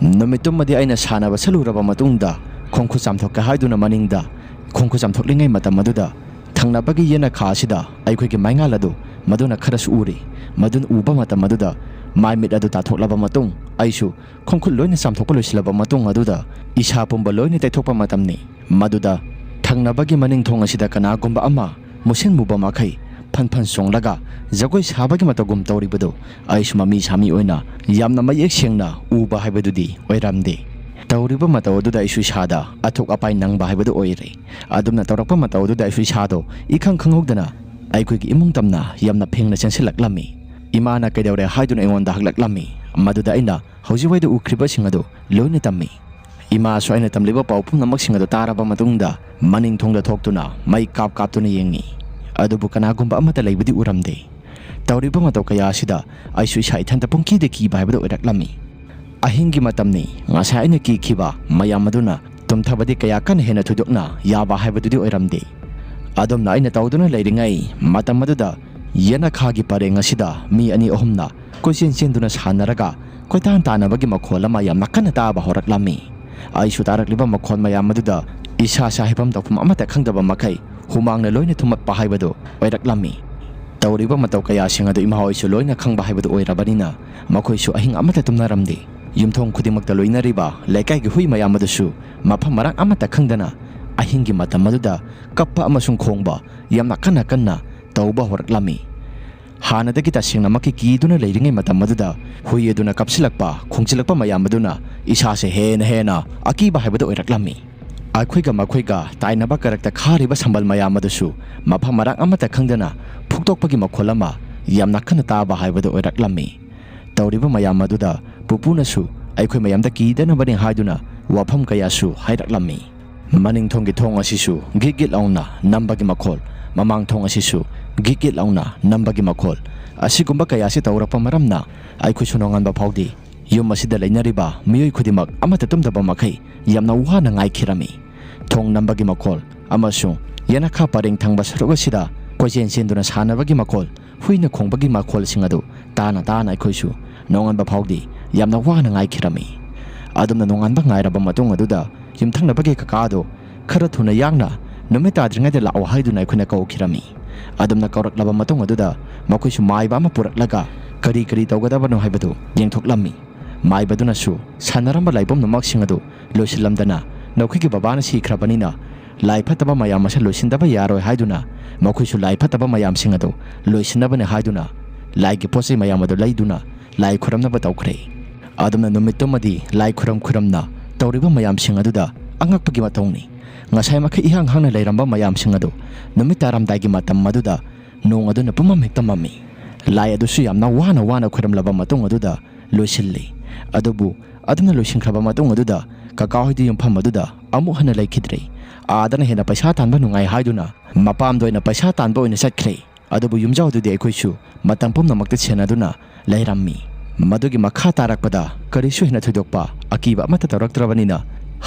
ꯅꯨꯃꯤꯠꯇꯨꯃꯗꯤ ꯑꯩꯅ ꯁꯥꯟꯅꯕ ꯁꯠꯂꯨꯔꯕ ꯃꯇꯨꯡꯗ ꯈꯣꯡ ꯈꯨꯠ ꯆꯥꯝꯊꯣꯛꯀꯦ ꯍꯥꯏꯗꯨꯅ ꯃꯅꯤꯡꯗ ꯈꯣꯡ ꯈꯨꯠ ꯆꯥꯝꯊꯣꯛꯂꯤꯉꯩ ꯃꯇꯝ ꯑꯗꯨꯗ ꯊꯪꯅꯕꯒꯤ ꯌꯦꯅꯈꯥ ꯑꯁꯤꯗ ꯑꯩꯈꯣꯏꯒꯤ ꯃꯩꯉꯥꯜ ꯑꯗꯨ ꯃꯗꯨꯅ ꯈꯔꯁꯨ ꯎꯔꯤ꯫ ꯃꯗꯨꯅ ꯎꯕ ꯃꯇꯝ ꯑꯗꯨꯗ ꯃꯥꯏ ꯃꯤꯠ ꯑꯗꯨ ꯇꯥꯊꯣꯛꯂꯕ ꯃꯇꯨꯡ ꯑꯩꯁꯨ ꯈꯣꯡꯈꯨꯠ ꯂꯣꯏꯅ ꯆꯥꯝꯊꯣꯛꯄ ꯂꯣꯏꯁꯤꯜꯂꯕ ꯃꯇꯨꯡ ꯑꯗꯨꯗ ꯏꯁꯥ ꯄꯨꯝꯕ ꯂꯣꯏꯅ ꯇꯩꯊꯣꯛꯄ ꯃꯇꯝꯅꯤ꯫ ꯃꯗꯨꯗ ꯊꯪꯅꯕꯒꯤ ꯃꯅꯤꯡ ꯊꯣꯡ ꯑꯁꯤꯗ ꯀꯅꯥꯒꯨꯝꯕ ꯑꯃ ꯃꯨꯁꯤꯟ ꯃꯨꯕ ꯃꯈꯩ ꯐꯟ ꯐꯟ ꯆꯣꯡꯂꯒ ꯖꯒꯣꯏ ꯁꯥꯕꯒꯤ ꯃꯇꯧꯒꯨꯝ ꯇꯧꯔꯤꯕꯗꯨ ꯑꯩꯁꯨ ꯃꯃꯤ ꯁꯥꯃꯤ ꯑꯣꯏꯅ ꯌꯥꯝꯅ ꯃꯌꯦꯛ ꯁꯦꯡꯅ ꯎꯕ ꯍꯥꯏꯕꯗꯨꯗꯤ ꯑꯣꯏꯔꯝꯗꯦ꯫ ꯇꯧꯔꯤꯕ ꯃꯇꯧ ꯑꯗꯨꯗ ꯑꯩꯁꯨ ꯏꯁꯥꯗ ꯑꯊꯣꯛ ꯑꯄꯥꯏ ꯅꯪꯕ ꯍꯥꯏꯕꯗꯨ ꯑꯣꯏꯔꯦ꯫ ꯑꯗꯨꯝꯅ ꯇꯧꯔꯛꯄ ꯃꯇꯧ ꯑꯗꯨꯗ ꯑꯩꯁꯨ ꯏꯁꯥꯗꯣ ꯏꯈꯪ ꯈꯪꯍꯧꯗꯅ ꯑꯩꯈꯣꯏꯒꯤ ꯏꯃꯨꯡ ꯇꯝꯅ ꯌꯥꯝꯅ ꯐꯦꯡꯅ ꯆꯦꯟꯁꯤꯜꯂꯛꯂꯝꯃꯤ꯫ ꯏꯃꯥꯅ ꯀꯩꯗꯧꯔꯦ ꯍꯥꯏꯗꯨꯅ ꯑꯩꯉꯣꯟꯗ ꯍꯪꯂꯛꯂꯝꯃꯤ꯫ ꯃꯗꯨꯗ ꯑꯩꯅ ꯍꯧꯖꯤꯛꯋꯥꯏꯗ ꯎꯈ꯭ꯔꯤꯕꯁꯤꯡ ꯑꯗꯨ ꯂꯣꯏꯅ ꯇꯝꯃꯤ꯫ ꯏꯃꯥꯁꯨ ꯑꯩꯅ ꯇꯝꯂꯤꯕ ꯄꯥꯎ ꯄꯨꯝꯅꯃꯛꯁꯤꯡ ꯑꯗꯨ ꯇꯥꯔꯕ ꯃꯇꯨꯡꯗ ꯃꯅꯤꯡ ꯊꯣꯡꯗ ꯊꯣꯛꯇꯨꯅ ꯃꯩ ꯀꯥꯞ ꯀꯥꯞꯇꯨꯅ ꯌꯦꯡꯉꯤ꯫ ꯑꯗꯨꯕꯨ ꯀꯅꯥꯒꯨꯝꯕ ꯑꯃꯠꯇ ꯂꯩꯕꯗꯤ ꯎꯔꯝꯗꯦ꯫ ꯇꯧꯔꯤꯕ ꯃꯇꯧ ꯀꯌꯥ ꯑꯁꯤꯗ ꯑꯩꯁꯨ ꯏꯁꯥ ꯏꯊꯟꯇ ꯄꯨꯡꯀꯤꯗ ꯀꯤꯕ ꯍꯥꯏꯕꯗꯨ ꯑꯣꯏꯔꯛꯂꯝꯃꯤ꯫ ꯑꯍꯤꯡꯒꯤ ꯃꯇꯝꯅꯤ꯫ ꯉꯁꯥꯏ ꯑꯩꯅ ꯀꯤꯈꯤꯕ ꯃꯌꯥꯝ ꯑꯗꯨꯅ ꯇꯨꯝꯊꯕꯗꯤ ꯀꯌꯥ ꯀꯟꯅ ꯍꯦꯟꯅ ꯊꯣꯏꯗꯣꯛꯅ ꯌꯥꯕ ꯍꯥꯏꯕꯗꯨꯗꯤ ꯑꯣꯏꯔꯝꯗꯦ꯫ ꯑꯗꯨꯝꯅ ꯑꯩꯅ ꯇꯧꯗꯨꯅ ꯂꯩꯔꯤꯉꯩ ꯃꯇꯝ ꯑꯗꯨꯗ ꯌꯦꯅꯈꯥꯒꯤ ꯄꯔꯦꯡ ꯑꯁꯤꯗ ꯃꯤ ꯑꯅꯤ ꯑꯍꯨꯝꯅ ꯀꯣꯏꯆꯦꯟ ꯆꯦꯟꯗꯨꯅ ꯁꯥꯟꯅꯔꯒ ꯀꯣꯏꯇꯥꯟ ꯇꯥꯟꯅꯕꯒꯤ ꯃꯈꯣꯜ ꯑꯃ ꯌꯥꯝꯅ ꯀꯟꯅ ꯇꯥꯕ ꯍꯧꯔꯛꯂꯝꯃꯤ꯫ ꯑꯩꯁꯨ ꯇꯥꯔꯛꯂꯤꯕ ꯃꯈꯣꯜ ꯃꯌꯥꯝ ꯑꯗꯨꯗ ꯏꯁꯥꯁꯦ ꯍꯥꯏꯐꯝ ꯇꯧꯐꯝ ꯑꯃꯠꯇ ꯈꯪꯗꯕ ꯃꯈꯩ ꯍꯨꯃꯥꯡꯅ ꯂꯣꯏꯅ ꯊꯨꯝꯃꯠꯄ ꯍꯥꯏꯕꯗꯨ ꯑꯣꯏꯔꯛꯂꯝꯃꯤ꯫ ꯇꯧꯔꯤꯕ ꯃꯇꯧ ꯀꯌꯥꯁꯤꯡ ꯑꯗꯨ ꯏꯃꯥ ꯍꯣꯏꯁꯨ ꯂꯣꯏꯅ ꯈꯪꯕ ꯍꯥꯏꯕꯗꯨ ꯑꯣꯏꯔꯕꯅꯤꯅ ꯃꯈꯣꯏꯁꯨ ꯑꯍꯤꯡ ꯑꯃꯠꯇ ꯇꯨꯝꯅꯔꯝꯗꯦ꯫ ꯌꯨꯝꯊꯣꯡ ꯈꯨꯗꯤꯡꯃꯛꯇ ꯂꯣꯏꯅꯔꯤꯕ ꯂꯩꯀꯥꯏꯒꯤ ꯍꯨꯏ ꯃꯌꯥꯝ ꯑꯗꯨꯁꯨ ꯃꯐꯝ ꯃꯔꯥꯡ ꯑꯃꯠꯇ ꯈꯪꯗꯅ ꯑꯍꯤꯡꯒꯤ ꯃꯇꯝ ꯑꯗꯨꯗ ꯀꯞꯄ ꯑꯃꯁꯨꯡ ꯈꯣꯡꯕ ꯌꯥꯝꯅ ꯀꯟꯅ ꯀꯟꯅ ꯇꯧꯕ ꯍꯧꯔꯛꯂꯝꯃꯤ꯫ ꯍꯥꯟꯅꯗꯒꯤ ꯇꯁꯦꯡꯅꯃꯛꯀꯤ ꯀꯤꯗꯨꯅ ꯂꯩꯔꯤꯉꯩ ꯃꯇꯝ ꯑꯗꯨꯗ ꯍꯨꯏ ꯑꯗꯨꯅ ꯀꯞꯁꯤꯜꯂꯛꯄ, ꯈꯣꯡꯖꯤꯜꯂꯛꯄ ꯃꯌꯥꯝ ꯑꯗꯨꯅ ꯏꯁꯥꯁꯦ ꯍꯦꯟꯅ ꯍꯦꯟꯅ ꯑꯀꯤꯕ ꯍꯥꯏꯕꯗꯨ ꯑꯣꯏꯔꯛꯂꯝꯃꯤ꯫ ꯑꯩꯈꯣꯏꯒ ꯃꯈꯣꯏꯒ ꯇꯥꯏꯅꯕ ꯀꯔꯛꯇ ꯈꯥꯔꯤꯕ ꯁꯝꯕꯜ ꯃꯌꯥꯝ ꯑꯗꯨꯁꯨ ꯃꯐꯝ ꯃꯔꯥꯡ ꯑꯃꯠꯇ ꯈꯪꯗꯅ ꯐꯨꯛꯇꯣꯛꯄꯒꯤ ꯃꯈꯣꯜ ꯑꯃ ꯌꯥꯝꯅ ꯀꯟꯅ ꯇꯥꯕ ꯍꯥꯏꯕꯗꯨ ꯑꯣꯏꯔꯛꯂꯝꯃꯤ꯫ ꯇꯧꯔꯤꯕ ꯃꯌꯥꯝ ꯑꯗꯨꯗ ꯄꯨꯄꯨꯅꯁꯨ ꯑꯩꯈꯣꯏ ꯃꯌꯥꯝꯗ ꯀꯤꯗꯅꯕꯅꯤ ꯍꯥꯏꯗꯨꯅ ꯋꯥꯐꯝ ꯀꯌꯥꯁꯨ ꯍꯥꯏꯔꯛꯂꯝꯃꯤ꯫ ꯃꯅꯤꯡꯊꯣꯡꯒꯤ ꯊꯣꯡ ꯑꯁꯤꯁꯨ ꯒꯤꯠ ꯒꯤꯠ ꯂꯥꯎꯅ ꯅꯝꯕꯒꯤ ꯃꯈꯣꯜ, ꯃꯃꯥꯡ ꯊꯣꯡ ꯑꯁꯤꯁꯨ ꯒꯤꯠ ꯒꯤꯠ ꯂꯥꯎꯅ ꯅꯝꯕꯒꯤ ꯃꯈꯣꯜ, ꯑꯁꯤꯒꯨꯝꯕ ꯀꯌꯥꯁꯤ ꯇꯧꯔꯛꯄ ꯃꯔꯝꯅ ꯑꯩꯈꯣꯏꯁꯨ ꯅꯣꯡꯉꯥꯟꯕ ꯐꯥꯎꯗꯤ ꯌꯨꯝ ꯑꯁꯤꯗ ꯂꯩꯅꯔꯤꯕ ꯃꯤꯑꯣꯏ ꯈꯨꯗꯤꯡꯃꯛ ꯑꯃꯠꯇ ꯇꯨꯝꯗꯕ ꯃꯈꯩ ꯌꯥꯝꯅ ꯋꯥꯅ ꯉꯥꯏꯈꯤꯔꯝꯃꯤ꯫ ꯊꯣꯡ ꯅꯝꯕꯒꯤ ꯃꯈꯣꯜ ꯑꯃꯁꯨꯡ ꯌꯦꯅꯈꯥ ꯄꯔꯦꯡ ꯊꯪꯕ ꯁꯔꯨꯛ ꯑꯁꯤꯗ ꯀꯣꯏꯆꯦꯟ ꯆꯦꯟꯗꯨꯅ ꯁꯥꯟꯅꯕꯒꯤ ꯃꯈꯣꯜ, ꯍꯨꯏꯅ ꯈꯣꯡꯕꯒꯤ ꯃꯈꯣꯜꯁꯤꯡ ꯑꯗꯨ ꯇꯥꯅ ꯇꯥꯅ ꯑꯩꯈꯣꯏꯁꯨ ꯅꯣꯡꯉꯥꯟꯕ ꯐꯥꯎꯗꯤ ꯌꯥꯝꯅ ꯋꯥꯅ ꯉꯥꯏꯈꯤꯔꯝꯃꯤ꯫ ꯑꯗꯨꯝꯅ ꯅꯣꯡꯉꯥꯟꯕ ꯉꯥꯏꯔꯕ ꯃꯇꯨꯡ ꯑꯗꯨꯗ ꯌꯨꯝꯊꯪꯅꯕꯒꯤ ꯀꯀꯥ ꯑꯗꯨ ꯈꯔ ꯊꯨꯅ ꯌꯥꯡꯅ ꯅꯨꯃꯤꯠ ꯇꯥꯗ꯭ꯔꯤꯉꯩꯗ ꯂꯥꯛꯑꯣ ꯍꯥꯏꯗꯨꯅ ꯑꯩꯈꯣꯏꯅ ꯀꯧꯈꯤꯔꯝꯃꯤ꯫ ꯑꯗꯨꯝꯅ ꯀꯧꯔꯛꯂꯕ ꯃꯇꯨꯡ ꯑꯗꯨꯗ ꯃꯈꯣꯏꯁꯨ ꯃꯥꯏꯕ ꯑꯃ ꯄꯨꯔꯛꯂꯒ ꯀꯔꯤ ꯀꯔꯤ ꯇꯧꯒꯗꯕꯅꯣ ꯍꯥꯏꯕꯗꯨ ꯌꯦꯡꯊꯣꯛꯂꯝꯃꯤ꯫ ꯃꯥꯏꯕꯗꯨꯅꯁꯨ ꯁꯥꯟꯅꯔꯝꯕ ꯂꯥꯏꯕꯨꯝꯅꯃꯛꯁꯤꯡ ꯑꯗꯨ ꯂꯣꯏꯁꯤꯜꯂꯝꯗꯅ ꯅꯈꯣꯏꯒꯤ ꯕꯕꯥꯅ ꯁꯤꯈ꯭ꯔꯕꯅꯤꯅ ꯂꯥꯏ ꯐꯠꯇꯕ ꯃꯌꯥꯝ ꯑꯁꯤ ꯂꯣꯏꯁꯤꯟꯗꯕ ꯌꯥꯔꯣꯏ ꯍꯥꯏꯗꯨꯅ ꯃꯈꯣꯏꯁꯨ ꯂꯥꯏ ꯐꯠꯇꯕ ꯃꯌꯥꯝꯁꯤꯡ ꯑꯗꯨ ꯂꯣꯏꯁꯤꯟꯅꯕꯅꯤ ꯍꯥꯏꯗꯨꯅ ꯂꯥꯏꯒꯤ ꯄꯣꯠ ꯆꯩ ꯃꯌꯥꯝ ꯑꯗꯨ ꯂꯩꯗꯨꯅ ꯂꯥꯏ ꯈꯨꯔꯝꯅꯕ ꯇꯧꯈ꯭ꯔꯦ꯫ ꯑꯗꯨꯝꯅ ꯅꯨꯃꯤꯠꯇꯨꯃꯗꯤ ꯂꯥꯏ ꯈꯨꯔꯝ ꯈꯨꯔꯝꯅ ꯇꯧꯔꯤꯕ ꯃꯌꯥꯝꯁꯤꯡ ꯑꯗꯨꯗ ꯑꯉꯛꯄꯒꯤ ꯃꯇꯧꯅꯤ꯫ ꯉꯁꯥꯏ ꯃꯈꯩ ꯏꯍꯥꯡ ꯍꯥꯡꯅ ꯂꯩꯔꯝꯕ ꯃꯌꯥꯝꯁꯤꯡ ꯑꯗꯨ ꯅꯨꯃꯤꯠ ꯇꯥꯔꯝꯗꯥꯏꯒꯤ ꯃꯇꯝ ꯑꯗꯨꯗ ꯅꯣꯡ ꯑꯗꯨꯅ ꯄꯨꯝꯃꯝ ꯍꯦꯛꯇ ꯃꯝꯃꯤ꯫ ꯂꯥꯏ ꯑꯗꯨꯁꯨ ꯌꯥꯝꯅ ꯋꯥꯅ ꯋꯥꯅ ꯈꯨꯔꯝꯂꯕ ꯃꯇꯨꯡ ꯑꯗꯨꯗ ꯂꯣꯏꯁꯤꯜꯂꯤ꯫ ꯑꯗꯨꯕꯨ ꯑꯗꯨꯅ ꯂꯣꯏꯁꯤꯟꯈ꯭ꯔꯕ ꯃꯇꯨꯡ ꯑꯗꯨꯗ ꯀꯀꯥ ꯍꯣꯏꯗꯤ ꯌꯨꯝꯐꯝ ꯑꯗꯨꯗ ꯑꯃꯨꯛ ꯍꯟꯅ ꯂꯩꯈꯤꯗ꯭ꯔꯦ꯫ ꯑꯥꯗꯅ ꯍꯦꯟꯅ ꯄꯩꯁꯥ ꯇꯥꯟꯕ ꯅꯨꯡꯉꯥꯏ ꯍꯥꯏꯗꯨꯅ ꯃꯄꯥꯝꯗ ꯑꯣꯏꯅ ꯄꯩꯁꯥ ꯇꯥꯟꯕ ꯑꯣꯏꯅ ꯆꯠꯈ꯭ꯔꯦ꯫ ꯑꯗꯨꯕꯨ ꯌꯨꯝꯖꯥꯎꯗꯨꯗꯤ ꯑꯩꯈꯣꯏꯁꯨ ꯃꯇꯝ ꯄꯨꯝꯅꯃꯛꯇ ꯁꯦꯟꯅꯗꯨꯅ ꯂꯩꯔꯝꯃꯤ꯫ ꯃꯗꯨꯒꯤ ꯃꯈꯥ ꯇꯥꯔꯛꯄꯗ ꯀꯔꯤꯁꯨ ꯍꯦꯟꯅ ꯊꯣꯏꯗꯣꯛꯄ ꯑꯀꯤꯕ ꯑꯃꯠꯇ ꯇꯧꯔꯛꯇ꯭ꯔꯕꯅꯤꯅ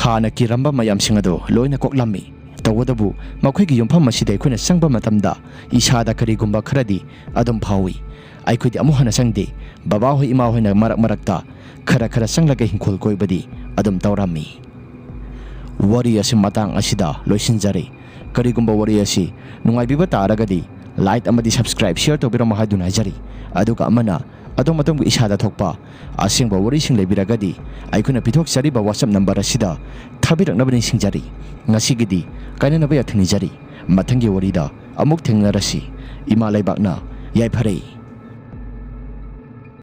ꯍꯥꯟꯅ ꯀꯤꯔꯝꯕ ꯃꯌꯥꯝꯁꯤꯡ ꯑꯗꯨ ꯂꯣꯏꯅ ꯀꯣꯛꯂꯝꯃꯤ꯫ ꯇꯧꯕꯇꯕꯨ ꯃꯈꯣꯏꯒꯤ ꯌꯨꯝꯐꯝ ꯑꯁꯤꯗ ꯑꯩꯈꯣꯏꯅ ꯆꯪꯕ ꯃꯇꯝꯗ ꯏꯁꯥꯗ ꯀꯔꯤꯒꯨꯝꯕ ꯈꯔꯗꯤ ꯑꯗꯨꯝ ꯐꯥꯎꯏ꯫ ꯑꯩꯈꯣꯏꯗꯤ ꯑꯃꯨꯛ ꯍꯟꯅ ꯆꯪꯗꯦ꯫ ꯕꯕꯥꯍꯣꯏ ꯏꯃꯥꯍꯣꯏꯅ ꯃꯔꯛ ꯃꯔꯛꯇ ꯈꯔ ꯈꯔ ꯆꯪꯂꯒ ꯏꯪꯈꯣꯜ ꯀꯣꯏꯕꯗꯤ ꯑꯗꯨꯝ ꯇꯧꯔꯝꯃꯤ꯫ ꯋꯥꯔꯤ ꯑꯁꯤ ꯃꯇꯥꯡ ꯑꯁꯤꯗ ꯂꯣꯏꯁꯤꯟꯖꯔꯦ꯫ ꯀꯔꯤꯒꯨꯝꯕ ꯋꯥꯔꯤ ꯑꯁꯤ ꯅꯨꯡꯉꯥꯏꯕꯤꯕ ꯇꯥꯔꯒꯗꯤ like ꯑꯃꯗꯤ subscribe, share ꯇꯧꯕꯤꯔꯝꯃꯣ ꯍꯥꯏꯗꯨꯅ ꯍꯥꯏꯖꯔꯤ꯫ ꯑꯗꯨꯒ ꯑꯃꯅ ꯑꯗꯣꯝ ꯑꯗꯣꯝꯒꯤ ꯏꯁꯥꯗ ꯊꯣꯛꯄ ꯑꯁꯦꯡꯕ ꯋꯥꯔꯤꯁꯤꯡ ꯂꯩꯕꯤꯔꯒꯗꯤ ꯑꯩꯈꯣꯏꯅ ꯄꯤꯊꯣꯛꯆꯔꯤꯕ WhatsApp number ꯑꯁꯤꯗ ꯊꯥꯕꯤꯔꯛꯅꯕ ꯅꯤꯡꯁꯤꯡꯖꯔꯤ꯫ ꯉꯁꯤꯒꯤꯗꯤ ꯀꯥꯏꯅꯅꯕ ꯌꯥꯊꯪ ꯅꯤꯖꯔꯤ꯫ ꯃꯊꯪꯒꯤ ꯋꯥꯔꯤꯗ ꯑꯃꯨꯛ ꯊꯦꯡꯅꯔꯁꯤ꯫ ꯏꯃꯥ ꯂꯩꯕꯥꯛꯅ ꯌꯥꯏꯐꯔꯦ꯫